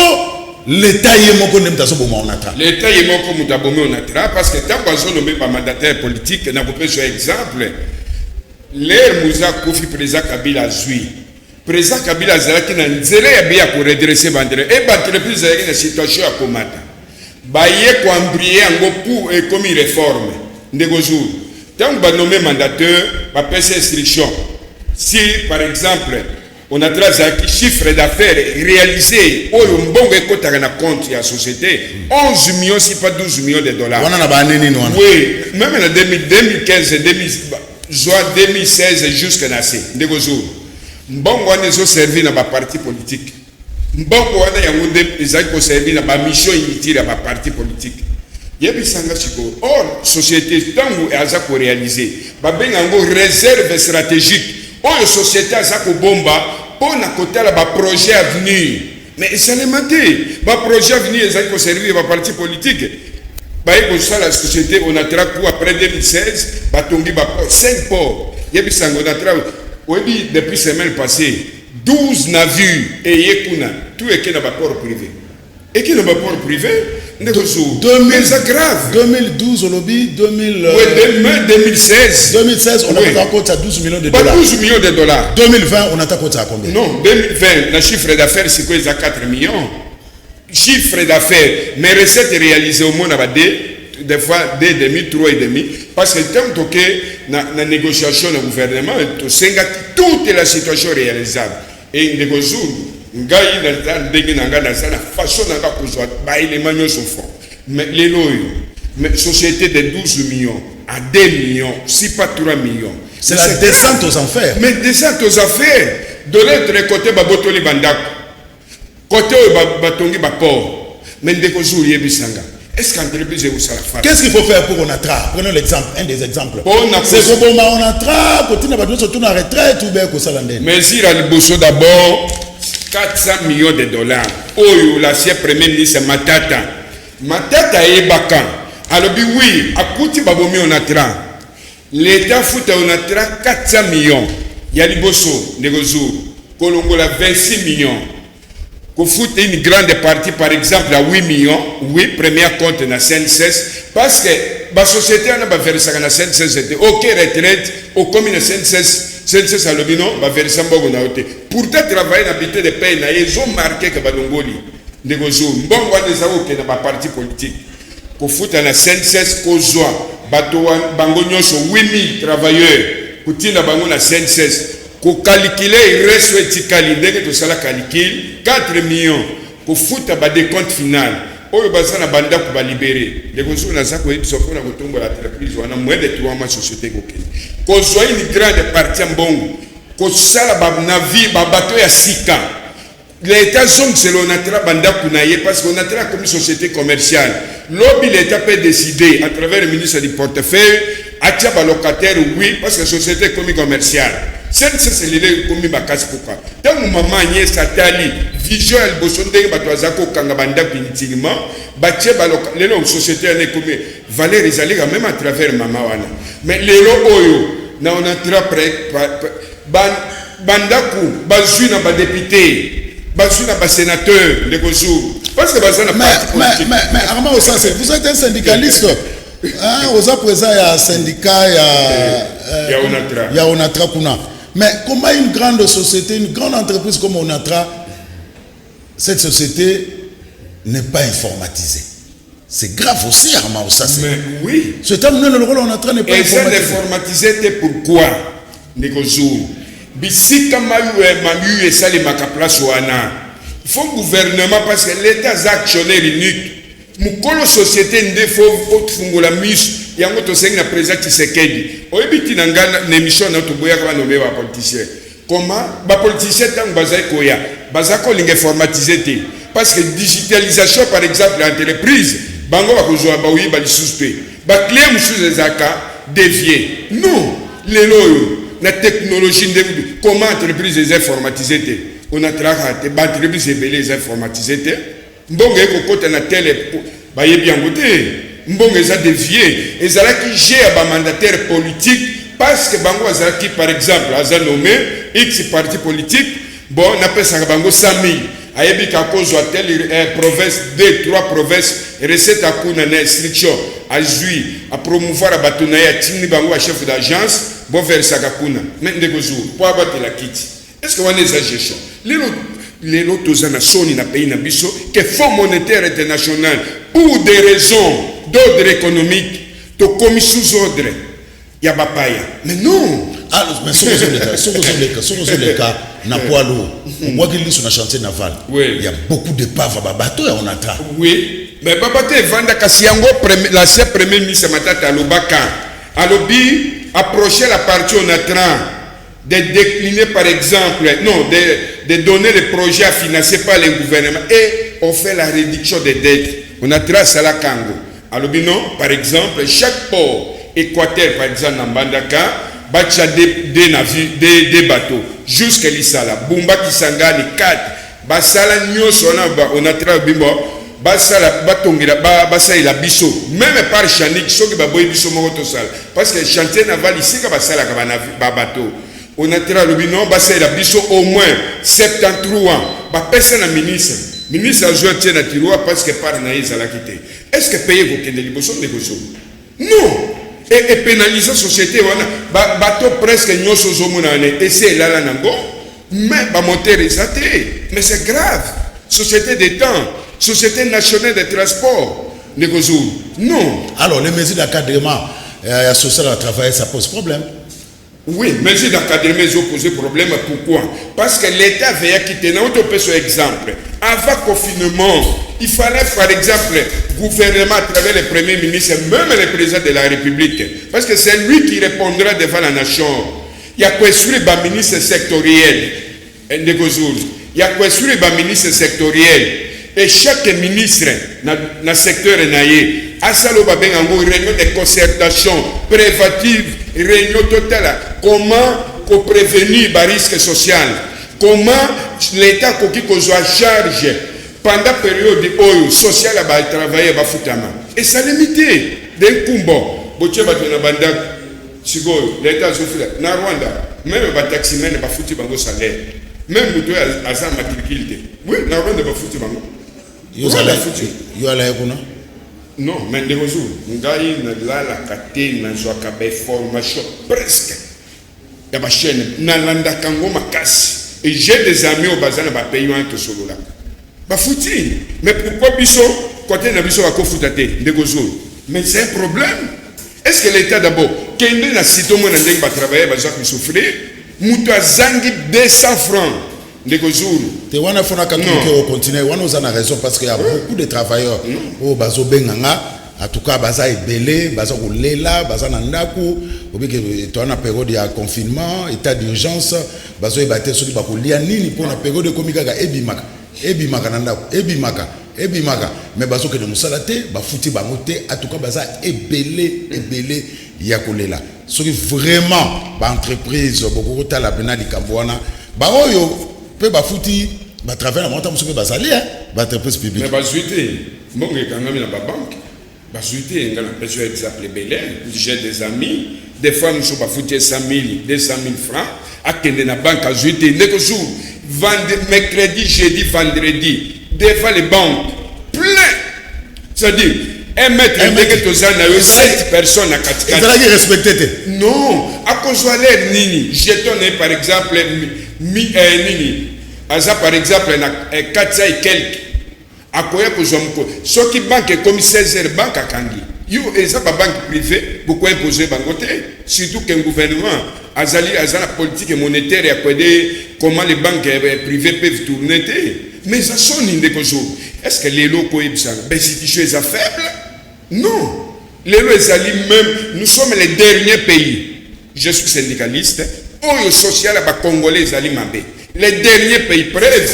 l'État ye moko nde moto azoboma Onatra? L'État ye moko moto abomi Onatra, parce que ntango azonommer bamandataire politique, nakopesa exemple: l'heure Mzee akufi, président Kabila azwi. Président Kabila azalaki na nzela ya be ya koredresser bandre e baentreprise ezalaki na situation ya komata. Baye koembrouiller yango pour ekomi réforme. Ndeko Zulu, ntango banommer mandataire, bapesa instruction. Si par exemple Onatra azalaki chiffre d'affaires réalisé, oyo mbongo ekotaka na compte ya société, 11 millions, si pas 12 millions de dollars. Wana na baane nini wana? Oui, même na 2015, 2000, zwa 2016 jusque na se. Ndeko Zulu, mbongo wana ezoservir na baparti politique. Mbongo wana yango nde ezali koservir na bamission inutile ya baparti politique. Yebisanga sikoyo, or société ntango aza koréaliser, babenga yango réserve stratégique, oyo société aza kobomba mpo na kotala baprojet avenir. Mais esalema te, baprojet avenir ezali koservir baparti politique. Baye kosala société Onatra ku après 2016, batongi baport, 5 port. Yebisanga, Onatra oyebi, depuis semaine passée, 12 navires eye kuna, tout eke na baport privé, eke na baport privé. Ndeko Zu, eza grave. 2012 olobi, 2000? Oui, 2016. 2016, on a compte à 12 millions de Pas dollars. 12 millions de dollars. 2020, on a compte à combien? Non, 2020, le chiffre d'affaires sikoyo eza 4 millions chiffre d'affaires, mais recettes réalisées au moins na des fois 2 demi, 3 et demi, parce que ntango toke na négociation na gouvernement, tosengaki toute la situation réalisable. E ndeko Zulu, ngai naza ndenge na ngai, naza na façon na nga kozwa baélément nyonso fond. Mais lelo oyo, mais société de 12 millions à 2 millions, si pas 3 millions. C'est la descente aux enfers. Mais descente aux enfers. De l'autre côté, babotoli bandako, côté oyo batongi baport. Mais ndeko Zulu, yebisanga, Est ce que entreprise ekosala face? Qu'est-ce qu'il faut faire pour Onatra? Prenons l'exemple, un des exemples. Mpona C'est koboma Onatra, kotinda bato nyonso tuna retraite ou bien kosala ndeni? Mesure ya liboso, d'abord 400 millions de dollars oyo l'ancien premier ministre Matata. Matata ayebaka, alobi oui, akuti babomi Onatra, l'État futa Onatra 400 millions. Ya liboso, ndeko Zuru, kolongola 26 millions, kofuta une grande partie, par exemple à 8 millions, oui, premier compte na CNSS, parce que basociété wana baversaka na CNSS te. Ok, retraite, okomi na CNSS, CNSS alobi non, baversa mbongo na yo te. Pourtant travaille na bulletin de paye na ye, ezomarquer ke balongoli. Ndeko Zuru, mbongo wana eza kokende baparti politique. Kofuta na CNSS, kozwa bato bango nyonso 8000 travailleurs, kotinda bango na CNSS, kocalculer reste etikali ndenge tosala calcul, 4 millions, kofuta badécompte final oyo baza na bandako balibérer. Ndeko Zuru, naza koyebisa, mpona kotombola entreprise wana, moins de 3 mois société ekokende. Kozwa une grande partie ya mbongo, kosala banavire, babateau ya sika. L'État zongisela Onatra bandako na ye, parce que Onatra comme société commerciale, lobi l'État peut décider à travers le ministre du portefeuille atia balocataire, oui, parce que société ekomi commerciale. CNSS lelo ekomi makasi. Pourquoi? Ntango mama Agnès atali vision ya liboso, ndenge bato baza kokanga bandako inutilement, batie baloka, lelo société wana ekomi valeur ezali quand même à travers mama wana. Mais lelo oyo na Onatra, bandako bazwi na badéputé, bazwi na basénateur, ndeko Zuru, parce que baza na parti politique. Mais Armand Osase, vous êtes un syndicaliste, hein, oza présent ya syndicat ya Ya Onatra. Ya Onatra kuna. Mais comment une grande société, une grande entreprise comme Onatra, cette société n'est pas informatisée? C'est grave aussi, Armand Osase. Mais oui. C'est un le rôle Onatra n'est pas eza informatisé. Informatisé te pourquoi, ndeko Zuru? Bisika mayu esalemaka, place wana il faut gouvernement, parce que l'État aza actionnaire unique, mokolo société nde faut ofungola miso. Yango tosengi na président Tshisekedi. Oyebi ntina nga na émission na toboyaka banommer bapoliticien. Comment bapoliticien, ntango bazali koya, baza kolinga informatiser te, parce que digitalisation par exemple ya entreprise, bango bakozwa baoyiba lisusu te, baclé mosusu ezalaka dévié. Non, lelo oyo na technologie ndenge, comment entreprise eza informatisé te? Onatraka te, baentreprise ebele eza informatisé te. Mbongo ekokɔta na tele, bayebi yango te. Mbongo eza dévié. Ezalaki jeu ya bamandataire politique, parce que bango bazalaki, par exemple, aza nommé X parti politique, bon, napesaka bango 100 000, ayebi ka kozwa tel province, 2 3 province, recette akuna na instruction azwi, apromouvoir bato na ye, atindi bango bachef d'agence, boversaka kuna. Mais ndeko Zuru, mpo abatela kiti, est ce que wana eza gestion? Lelo, lelo toza na soni na pays na biso ke Fonds monétaire international, pour des raisons d'ordre économique, tokomi sous ordre ya bapaya. Mais non. Ah, mais soki ozoleka na poids lourd, obwaki liso na chantier naval, Oui. il y a beaucoup d'épaves, babateau ya Onatra. Oui, mais babateau evanda kasi. Yango l'ancien premier ministre Matata alobaka, alobi approcher la partie Onatra de décliner par exemple, non, de donner les projets à financer par le gouvernement et on fait la réduction des dettes. Onatra asalaka yango, alobi non, par exemple chaque port, Équateur par exemple, na Mbandaka, batia deux navires, deux bateaux jusque Lisala, Bumba, Kisangani, 4. Basala nyonso wana. Onatra bimbo basala, batongela, basalela biso même par Chanik. Soki baboyi, biso moko tosala, parce que chantier naval esika basalaka babateau. Onatra alobi non, basalela biso au moins 73. Bapesa na ministre, ministre azwi, atie na tiroir, parce que part na ye ezalaki te. Est ce que pays ekokende liboso, ndeko Zuru? Non, epénaliser société wana. Bato presque nyonso ozomona wana esi elala nango, mais bamoteur eza te. Mais c'est grave, société d'état, société nationale de transport, ndeko Zuru, non. Alors les mesures d'encadrement social à travail, ça pose problème. Oui, mesures d'encadrement ezoposer problème. Pourquoi? Parce que l'État veillaki te. Na otopesa exemple, avant confinement, il fallait par exemple gouvernement à travers le premier ministre, même le président de la République, parce que c'est lui qui répondra devant la nation, ya koinstruire baministre sectoriel. Ndeko Zulu, ya koinstruire baministre sectoriel. Et chaque ministre na secteur na ye asala oyo babenga yango réunion de concertation préventive, réunion totala comment koprévenir barisque social, comment l'État akoki kozwa charge pendant période oyo sociale ya batravailleur bafutama. Esalemi te de nkumbo botie bato na bandako. Sikoyo l'État azofuta na Rwanda, même bataximene bafuti bango salaire, même moto oyo aza matricule te. Oui, na Rwanda bafuti bango. Yo Rwanda ozala afuti. Yo alaye kuna. Non, mais ndeko Zulu, ngai nalalaka te, nazwaka bainformation presque ya bachaîne, nalandaka yango makasi. Et j'ai des amis oyo baza na bapays wana, tosololaka, bafuti. Mais pourquoi biso kote na biso bakofuta te, ndeko Zulu? Mais c'est un problème. Est ce que l'État d'abord kende na site, omona ndenge batravailleur baza kosouffrir, moto azangi 200 francs, ndeko Zulu. Te, wana fona kaka Non. moke ocontinue wana, oza na raison, parce que y a beaucoup de travailleurs oyo bazobenga nga. En tout cas baza ebele, baza kolela, baza na ndako. Obike toza na période ya confinement, état d'urgence, bazoyeba te soki bakolia nini, mpo na période ekomi kaka ebimaka, ebimaka na ndako, ebimaka, ebimaka, mais bazokende mosala te, bafuti bango te. En tout cas baza ebele, ebele ya kolela. Soki vraiment baentreprise bokoki kotala mpena likambo wana, baoyo mpe bafuti batravail na bango, ta mosusu mpe bazali baentreprise publique. Mais bazwi te, mbongo ekangami na babanke, bazwi te. Nga napesi yo exemple ebele. J'ai des amis, des fois mosusu bafuti ye 100 000, 200 000 francs, akende na banke, azwi te. Ndeko jour mercredi, jeudi, vendredi, devant les banques plein, c'est-à-dire 1 mètre. Un mètre. Ndenge toza na yo, 7 personnes na katikati. Ezalaki respecté te. Non, akozwa l'air nini? Jeton na ye par exemple nini, aza par exemple na 400 et quelque, akoya kozwa mokolo soki banke ekomi 16 heures, banke akangi yo. Eza babanke privé, bokoimpose bango te, surtout que gouvernement azali aza na politique monétaire ya koaider. Comment les banques privées peuvent tourner te? Mais eza soni, ndeko zo. Est ce que lelo okoyebisanga bainstitution eza faible? Non, lelo ezali même, nous sommes les derniers pays. Je suis syndicaliste, oyo social ya bacongolais ezali mabe, les derniers pays. Preuve,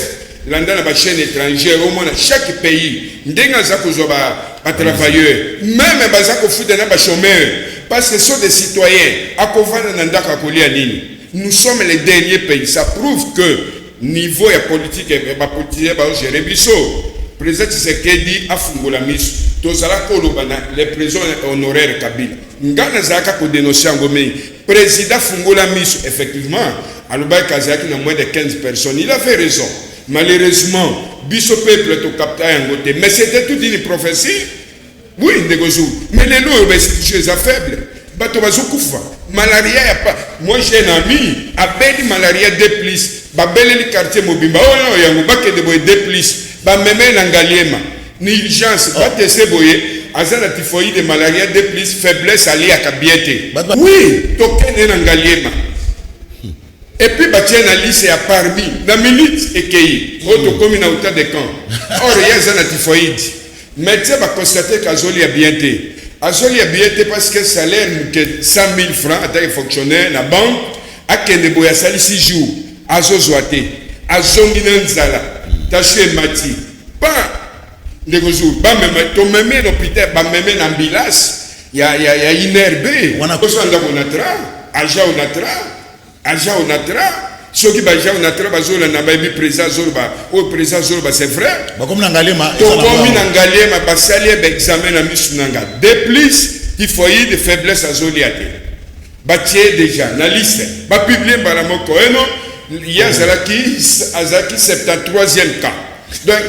landa na bachaîne étrangère, omona chaque pays ndenge aza kozwa batravailleur, même baza kofuta na bachômeur, parce que sont des citoyens. Akovanda na ndako, akolia nini? Nous sommes les derniers pays. Ça prouve que niveau ya politique, bapoliticien bazogérer biso. Président Tshisekedi afungola miso. Tozala koloba na le président honoraire Kabila, nga nazalaka kodénonce yango mingi. Président fungola miso. Effectivement, alobaki azalaki na moins de 15 personnes, il avait raison. Malheureusement biso peuple tokapta yango te, mais c'était toute une prophétie. Oui, ndeko Zulu, mais lelo oyo bainstitution eza faible, bato bazokufa malaria ya pa. Moi j'ai un ami abeli malaria D plus, babeleli quartier mobimba oyo yango bakende boye D plus, bameme na Ngaliema ni urgence, batese boye aza na typhoïde, malaria D plus, faiblesse, aliaka bien te. Oui, tokende na Ngaliema et puis batie na liste ya parmi na minute ekei oyo tokomi na hôtel de camp. Or ye aza na typhoïde, médecin baconstate ke azolia bien te, azolia bien te parce que salaire moke, 100 000 francs, ataki fonctionnaire na banque. Akende boye, asali 6 jours, azozwa te, azongi na nzala, tension emati pa. Ndeko jour bamema, tomeme na hôpital, bameme na ambulance ya INRB. Oso ndako Onatra, agent Onatra, agent Onatra, soki baagent Onatra bazolanda, bayebi président azoloba oyo, président azoloba, c'est vrai. Bakomi na Ngaliema. Tokomi na Ngaliema, basali ye baexamen na misu na nga, de plus typhoïde, faiblesse, azolia te. Batie déjà na liste, bapublie mbala moko eno ye azalaki 73e cas. Donc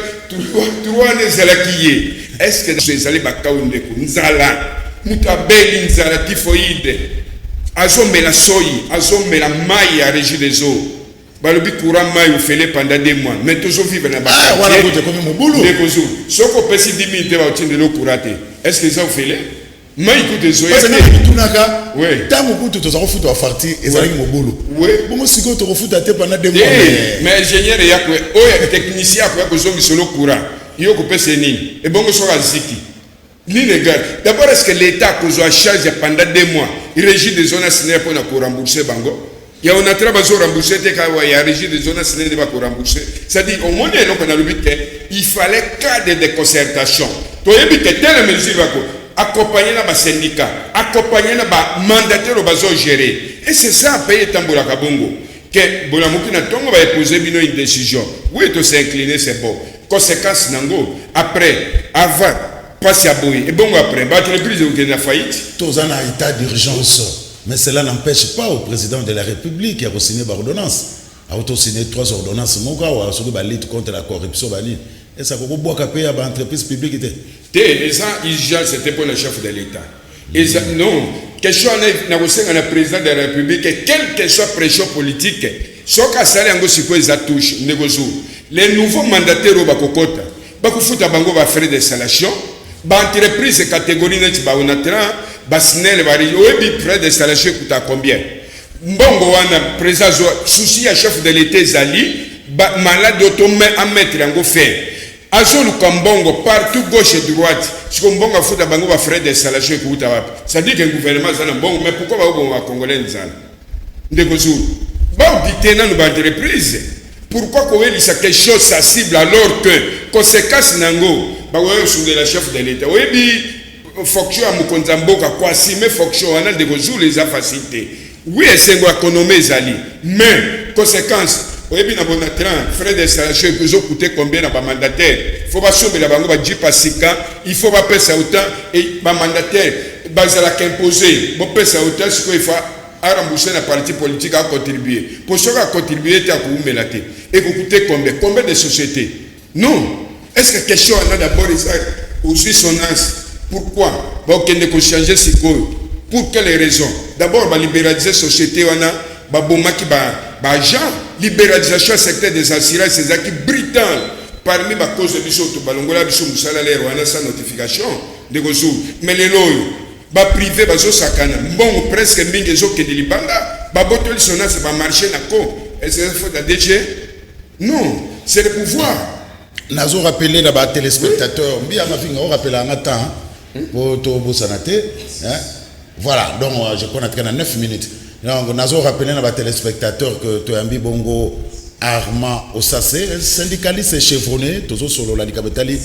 trois wana ezalaki ye. Est ce que ezali bakau, ndeko? Nzala, moto abeli nzala, typhoïde, azomela soyi, azomela mai ya Régie des eaux. Balobi courant, mai ofele pendant 2 mois, mais tozovivre na wana kutu ekomi mobulu. Ndeko zu, soki opesi 10 000 te, baotindeli courant te. Est ce que eza ofele? Mai kutu ezoya parce te. Que mitunaka ntango kutu toza kofuta bafarti, ezalaki mobulu. Bongo sikoyo tokofuta te pendant 2 mois? Te, mais ingénieur eyako oyo, technicien akoya kozongisa lo courant, yo kopesa ye nini? Ebongo soki aziki nini egal? D'abord, est ce que l'État akozwa charge pendant 2 mois, Régie des eaux na SNEL, mpona korembourse bango? Ya Onatra bazorembourse te, kaka ya Régie des eaux na SNEL nde bakorembourse. C'est-à-dire, omoni eloko nalobi te, il fallait cadre de concertation. Toyebi te telle mesure bako accompagner na basyndicat, accompagner na bamandataire oyo bazogérer. Et c'est ça, pays etambolaka bongo ke bolamuki na ntongo, baepose bino une décision, oui, tos'incliner, c'est bon. Conséquence nango après, avant mpasi ya boye, ebongo après baentreprise ekokende na faillite. Toza na état d'urgence, mais cela n'empêche pas au président de la République ya kosigner baordonnance. Autosigner trois ordonnances moko awa, soki balutte contre la corruption, banini, esaka kobwaka mpe ya baentreprise publique te. Te, eza urgence te mpo na chef de l'État. Eza non question wana na kosenga na président de la République, quelle que soit pression politique, soki asali yango sikoyo, eza touche. Ndeko zu, les nouveaux mandataires oyo bakokota, bakofuta bango bafrais d'installation. Baentreprise catégorie neti baOnatra, baSNEL, oyebi frais d'installation ekuta combien? Mbongo wana président azwa. Souci ya chef de l'État ezali maladi oyo to amettre yango fin. Azoluka mbongo partout, gauche et droite. Siko mbongo afuta bango bafrais d'installation ekuta wapi? C'est-à-dire que gouvernement aza na mbongo, mais pourquoi bakoboma bacongolais nzala? Ndeko Zulu, baaudite nanu baentreprise. Pourquoi kowelisa quelque chose sensible alors que conséquence nango bakoya kosundela chef de l'État? Oyebi fonction ya mokonzi ya mboka, koassumer fonction wana, ndeko Zulu, eza facile te. Oui, esengo économie ezali, mais conséquence, oyebi na Onatra frais d'installation ezocoûter combien na bamandataire? Faut basombela bango bajeep ya sika, il faut bapesa autant e bamandataire bazalaka imposé, bopesa autant. Sikoyo il faut arembourse na parti politique acontribue, po soki acontribue te, akoumela te. Ekocoûter combien? Combien de sociétés? Non, est ce que question wana d'abord eza ozwi Sonas? Pourquoi bakokende kochange sikoyo? Pour quelle raison? D'abord balibéraliser société wana, babomaki baagent. Libéralisation ya secteur des assurances ezalaki brutal. Parmi bacause biso to balongola biso mosala lere wana sans notification, ndeko Zulu. Mais lelo oyo baprivé bazosakana, mbongo presque mingi ezokende libanda. Babotoli Sonas bamarché na ko. Est-ce que faute ya DG? Non, c'est le pouvoir. Nazo rappeler na batéléspectateur mbiya mafinga, orappeler yanga temps po tobosana te, hein? Voilà, donc je crois na 9 minutes. Donc nazo rappeler na batéléspectateur que toyambi bongo Armand Osase, syndicaliste chevronné. Tozosolola likambo etali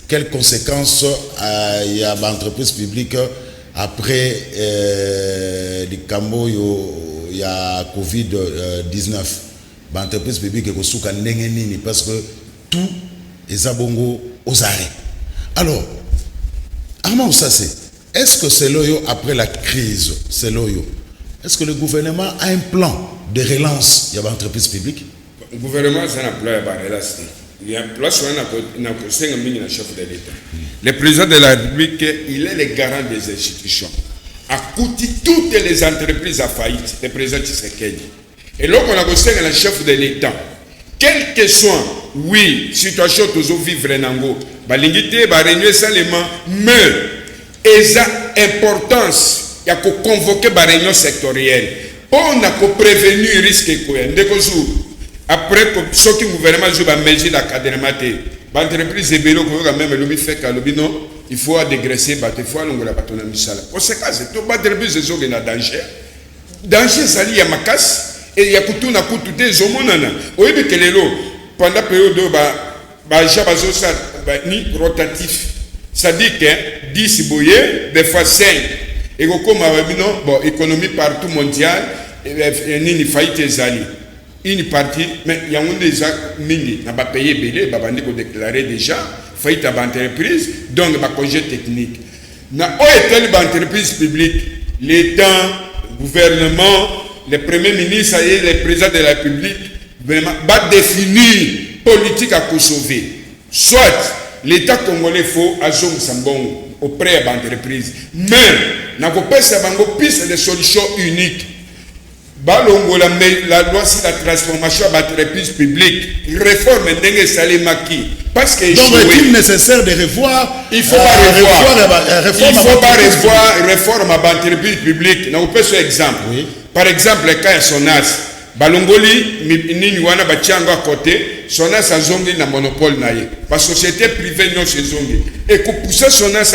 quelles conséquences ya baentreprise publique après likambo oyo ya Covid 19. Baentreprise publique ekosuka ndenge nini? Parce que tout eza bongo aux arrêts. Alors Armand Osase, est-ce que selon yo, après la crise, selon yo, est-ce que le gouvernement a un plan de relance ya baentreprise publique? Gouvernement aza na plan ya barelance te. Ya place wana na kosenga mingi na chef de l'État. Le président de la République, il est le garant des institutions. Akuti toutes les entreprises à faillite, le président Tshisekedi. Eloko na kosenga na chef de l'État, quel que soit, oui, situation tozovivre nango, balingi te baréunion esalema, mais eza importance ya koconvoquer baréunion sectorielle mpo na koprévenir risque ekoya. Ndeko Zulu, après soki gouvernement azwi bamesure d'encadrement te, baentreprise ebele okoyoka même elobi feke, alobi non, il faut adégraisser bato, il faut alongola bato na misala. Conséquence to baentreprise ezokende na danger. Danger ezali ya makasi e ya kutuna kutu te, ezomonana. Oyebi ke lelo pendant période oyo baagent bazosala ni rotatif, c'est-à-dire que 10 boye, des fois 5 ekokóma babino. Bon, économie partout mondiale nini, faillite ezali une partie, mais yango nde eza mingi na bapays ebele babandi kodéclarer déjà faillite ya baentreprise, donc bacongé technique. Na oyo etali baentreprise publique, l'État, gouvernement, le premier ministre et le président de la République, vraiment badéfinir politique ya kosauver. Soit l'État congolais faut azongisa mbongo auprès ya baentreprise, mais nakopesa bango piste de solution unique: balongola la loi sur la transformation ya baentreprise publique, réforme ndenge esalemaki, parce que Donc est-il nécessaire de revoir? Il faut pas revoir, il faut pas revoir réforme ya baentreprise publique. Nakopesa exemple, oui. Par exemple, cas ya Sonas, balongoli nini wana, batia yango à côté. Sonas azongi na monopole na ye, basociété privée nyonso ezongi, ekopousse Sonas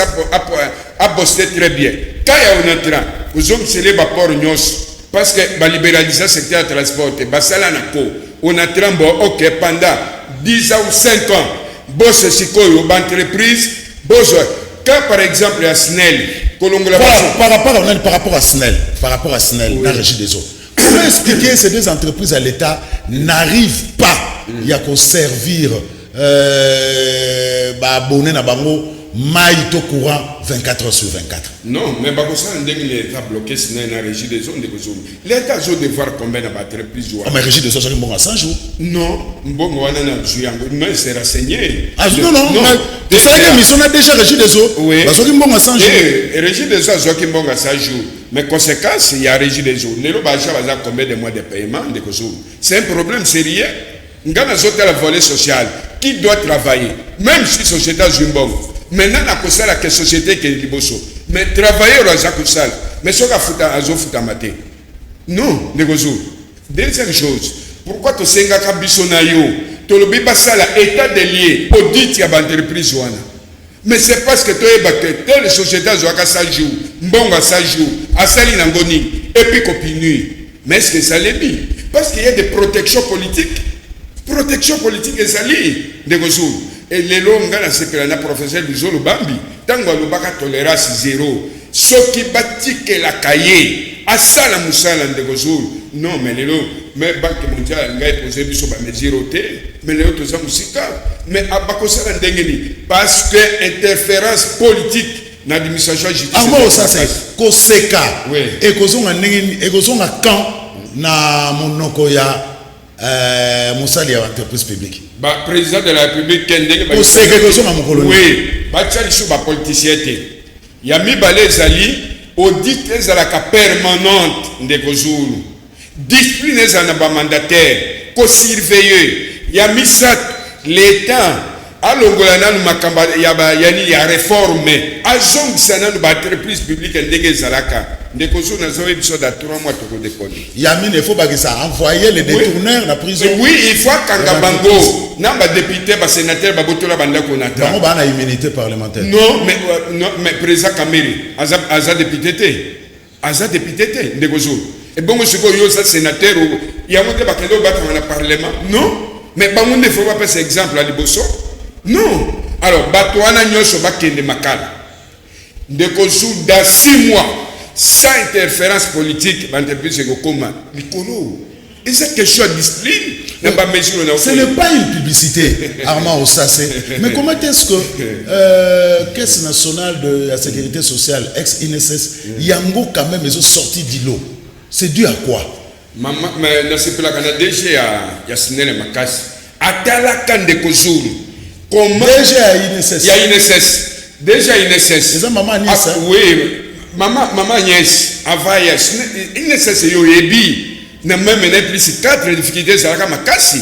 abose très bien. Cas ya Onatra, kozongisele baport nyonso. Parce que balibéralisa secteur ya transport te, basala na ko Onatra mbo. Ok, pendant 10 ans ou 5 ans, bose sikoyo baentreprise bozwa cas, par exemple ya SNEL, kolongola. Voilà, par rapport à SNEL, par rapport à SNEL, la Régie des eaux. Comment expliquer ces deux entreprises à l'État n'arrivent pas ya servir ba abonné na bango mai to courant 24 heures sur 24? Non, mais bakosala ndenge nini? L'état bloqué SNEL na Régie des eaux. Ndeko Zulu, l'État azo devoir combien na baentreprise Oh, wana? mais Régie des eaux azwaki mbongo ya 100 jours. Non, mbongo wana nazwi yango, mais c'est renseigné. Ah, non, non, tosalaki émission na déjà Régie des eaux. Oui. Bazwaki mbongo ya 100 jours. Eh, Régie des eaux azwaki mbongo ya 100 jours, mais conséquence ya Régie des eaux, lelo baagent baza combien de mois de paiement? Ndeko Zulu, c'est un problème sérieux. Nga nazotala volet social qui doit travailler. Même si société azwi mbongo, maintenant nakosala ke société ekende liboso, mais travailleur aza kosala, mais soki afuta, azofutama te. Non, ndeko Zulu. Deuxième chose, pourquoi tosengaka biso na yo, tolobi basala état de lieu, audit ya baentreprise wana? Mais c'est parce que toyeba ke telle société azwaka 100 jours, mbongo ya 100 jours, asali nango nini, et puis kopunir. Mais est ce que esalemi? Parce qu'il y a des protections politiques. Protection politique ezali, ndeko Zulu. E lelo nga nasepela na professeur Luzolo Bambi ntango alobaka tolérance zéro. Soki batikelaka ye asala mosala, ndeko Zulu, non, mais lelo, mais Banque mondiale alingai epose biso bamesure te, mais lelo toza mosika. Mais bakosala ndenge nini? Parce que interférence politique na administration ya justice. Armand Osase, koseka Oui. ekozonga ndenge nini? Ekozonga quand na monoko ya mosali ya entreprise publique? Ba président de la République ke ndenge Koseka ekozonga mokolo nini? Oui, batia lisusu bapoliticien te. Ya mibale ezali audit ezalaka permanente, ndeko Zulu. Discipline ezala na bamandataire, kosurveille. Ya misato, l'État alongola nanu makambo ya yani ya réforme, azongisa nanu baentreprise publique ndenge ezalaka. Ndeko Zulu, nazoyebi biso da 3 mois tokodekone. Ya mine, il faut bakisa envoyer les détourneurs na prison. Oui, il faut akanga bango na badéputé, basénateur babotola bandako na Bango baa na immunité parlementaire. Non, mais non, mais président Kamerhe aza député te, aza député te, ndeko Zulu. Ebongo sikoyo yo oza sénateur, yango te bakende obatama na parlement? Non, mais bango nde faut bapesa exemple ya liboso. Non, alors bato wana nyonso bakende makala, ndeko Zulu. Dans 6 mois, sans interférence politique, baentreprise ekokóma likolo. Eza question ya discipline na bamesure na. Ce n'est pas une publicité, Armand Osase. Mais comment est-ce que Caisse nationale de la sécurité sociale, ex-INSS, yango quand même, ils ont sorti du lot? C'est dû à quoi? Mama, mais nasepelaka na DG ya SNEL makasi, atalaka, ndeko Zulu, comment DG ya INSS. Ya INSS, DG ya INSS. Eza mama Agnès, Ah, hein? oui, mama Agnès. Avant ya INSS, yo oyebi na même na plus 4 difficulté ezalaka makasi,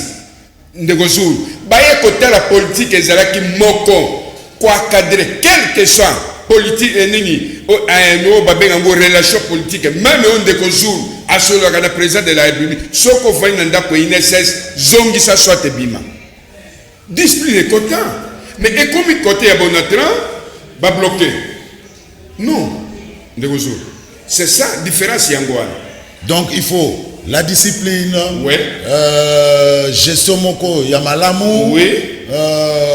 ndeko Zulu. Baye kotala politique ezalaki moko koencadre, quel que soit politique nini oyo babenga yango relation politique. Même oyo ndeko Zulu asololaka na président de la République, soki ofandi na ndako ya INSS, zongisa soit ebima. Discipline ekota, mais ekomi kote ya Onatra, babloqué. Non, ndeko Zulu, c'est ça différence yango wana. Donc il faut la discipline, gestion moko ya malamu.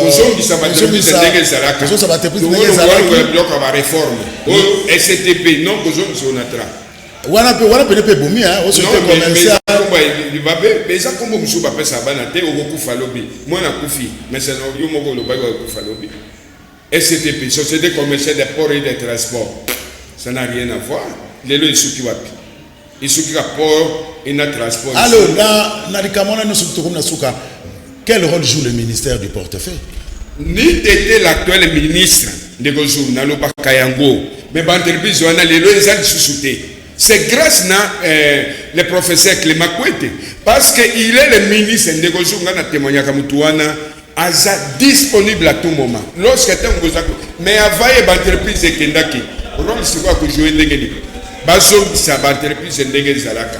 Kozongisa baentreprise ndenge ezalaka. Kozongisa baentreprise ndenge Tongolongola ezalaki. biloko ya baréforme oyo STP, non, kozongisa Onatra. Wana mpe, wana pene mpe ebomi, hein, o société commerciale. Libabe eza nkombo mosusu bapesa bana te. Okokufa lobi, mwana akufi, mais yo moko olobaki okokufa lobi. SCTP, Société commerciale des ports et des transports, ça n'a rien à voir. Lelo esuki wapi? Esuki ka port et na transport. Alors na likambo wana nyonso, tokomi na suka, quel rôle joue le ministère du portefeuille? Ni tete l'actuel ministre, ndeko Zulu, nalobaka yango, mais baentreprise wana lelo eza lisusu te. C'est grâce na le professeur Clément Kwete, parce que il est le ministre. Ndeko Zulu, nga na témoignaka, mutu wana aza disponible à tout moment lorsque ntango oza. Mais avant ye, baentreprise ekendaki. Rôle sikoyo akojoue ndenge nini? Bazongisa baentreprise ndenge ezalaka.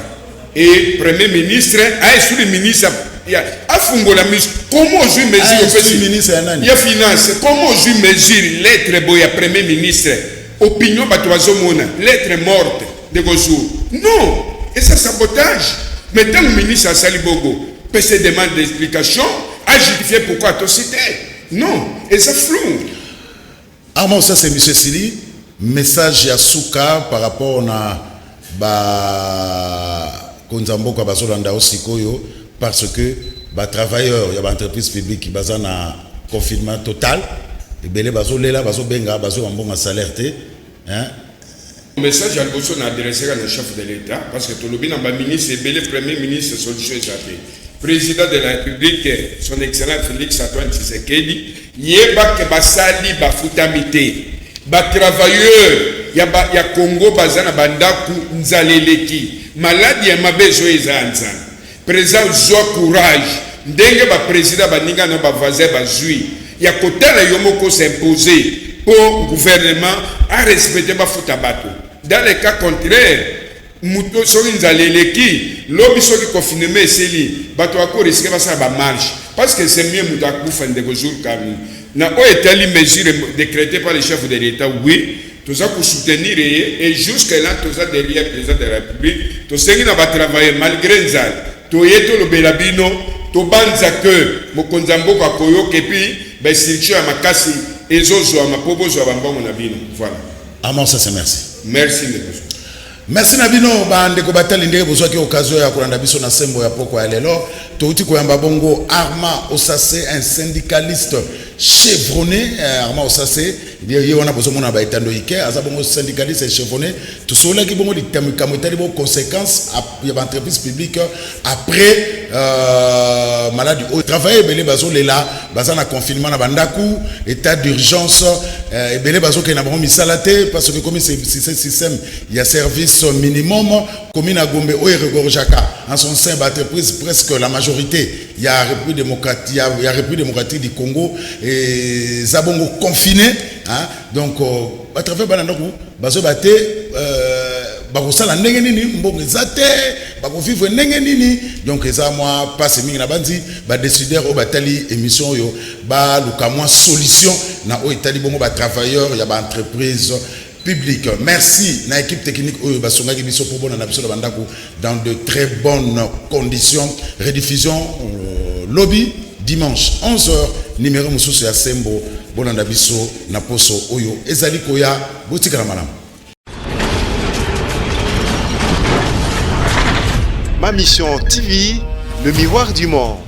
Et premier ministre aesuli ministre afungola miso. Comment ozwi mesure? Opesi ministre ya nani? Ya finance. Comment ozwi mesure, lettre boye ya premier ministre, opinion bato bazomona lettre morte, ndeko Zulu? Non. Eza sabotage. Mais ntango ministre asali bongo, pese demande d'explication, ajustifier pourquoi atosi te. Non, eza flou. Armand, ça c'est monsieur Sili. Message ya suka par rapport na ba konza mboka bazolanda sikoyo, parce que ba travailleurs ya ba entreprise publique baza na confinement total, ebele bazolela, bazobenga, bazoba mbongo salaire te, hein? Message ya liboso na adresseka na chef de l'État, parce que tolobi na baministre ebele, premier ministre, solution eza te. Président de la République, son excellence Félix Antoine Tshisekedi, yeba ke basali bafutami te, batravailleur ya Congo baza na bandako, nzala eleki, maladi ya mabe ezoyo eza ya nzala. Président, zwa courage ndenge baprésident baninga na bavoisin bazwi ya kotala yo moko, s'impose mpo gouvernement arespecte, bafuta bato. Dans le cas contraire, moto soki nzala eleki lobi, soki confinement esili, bato bakorisquer basala bamarche, parce que c'est mieux moto akufa. Ndeko jour kami na oyo etali mesure décrétée par le chef de l'État, oui, toza kosoutenir ye et jusque là toza derrière président de la République. Tosengi na batravailleur, malgré nzala, toye tolobela bino, tobanza ke mokonzi ya mboka akoyoka, et puis bainstruction ya makasi ezozwama mpo bozwa bambongo na bino. Voilà. Armand, ça c'est merci. Merci, ndeko. Merci na bino bandeko batali, ndenge bozwaki occasion ya kolanda biso na Sembo ya poko ya lelo. Touti koyamba bongo Armand Osase, un syndicaliste chevronné. Armand Osase ye wana bozomona baetando ike, aza bongo syndicaliste chevronné. Tosololaki bongo likambo etali bo conséquence ya baentreprise publique après maladie oyo. Travail ebele bazolela, baza na confinement na bandako, état d'urgence, ebele bazokende na bango misala te, parce que komi système ya service minimum. Komi na Gombe oyo regorgeaka en son sein baentreprise presque la majorité ya République démocratique du Congo, eza bongo confiné, hein? Donc batravaille bana ndako, bazoyeba te bakosala ndenge nini, mbongo eza te, bakovivre ndenge nini. Donc eza mwa mpasi mingi na bandi badécideur oyo batali émission oyo, baluka mwa solution na oyo etali bongo batravailleur ya baentreprise publique. Merci na équipe technique oyo basongaki biso mpo bona na biso na bandako dans de très bonnes conditions. Rediffusion lobi dimanche 11h, numéro mosusu ya Sembo. Bolanda biso na poso oyo ezali koya. Botikala malamu. Ma Mission TV, le miroir du monde.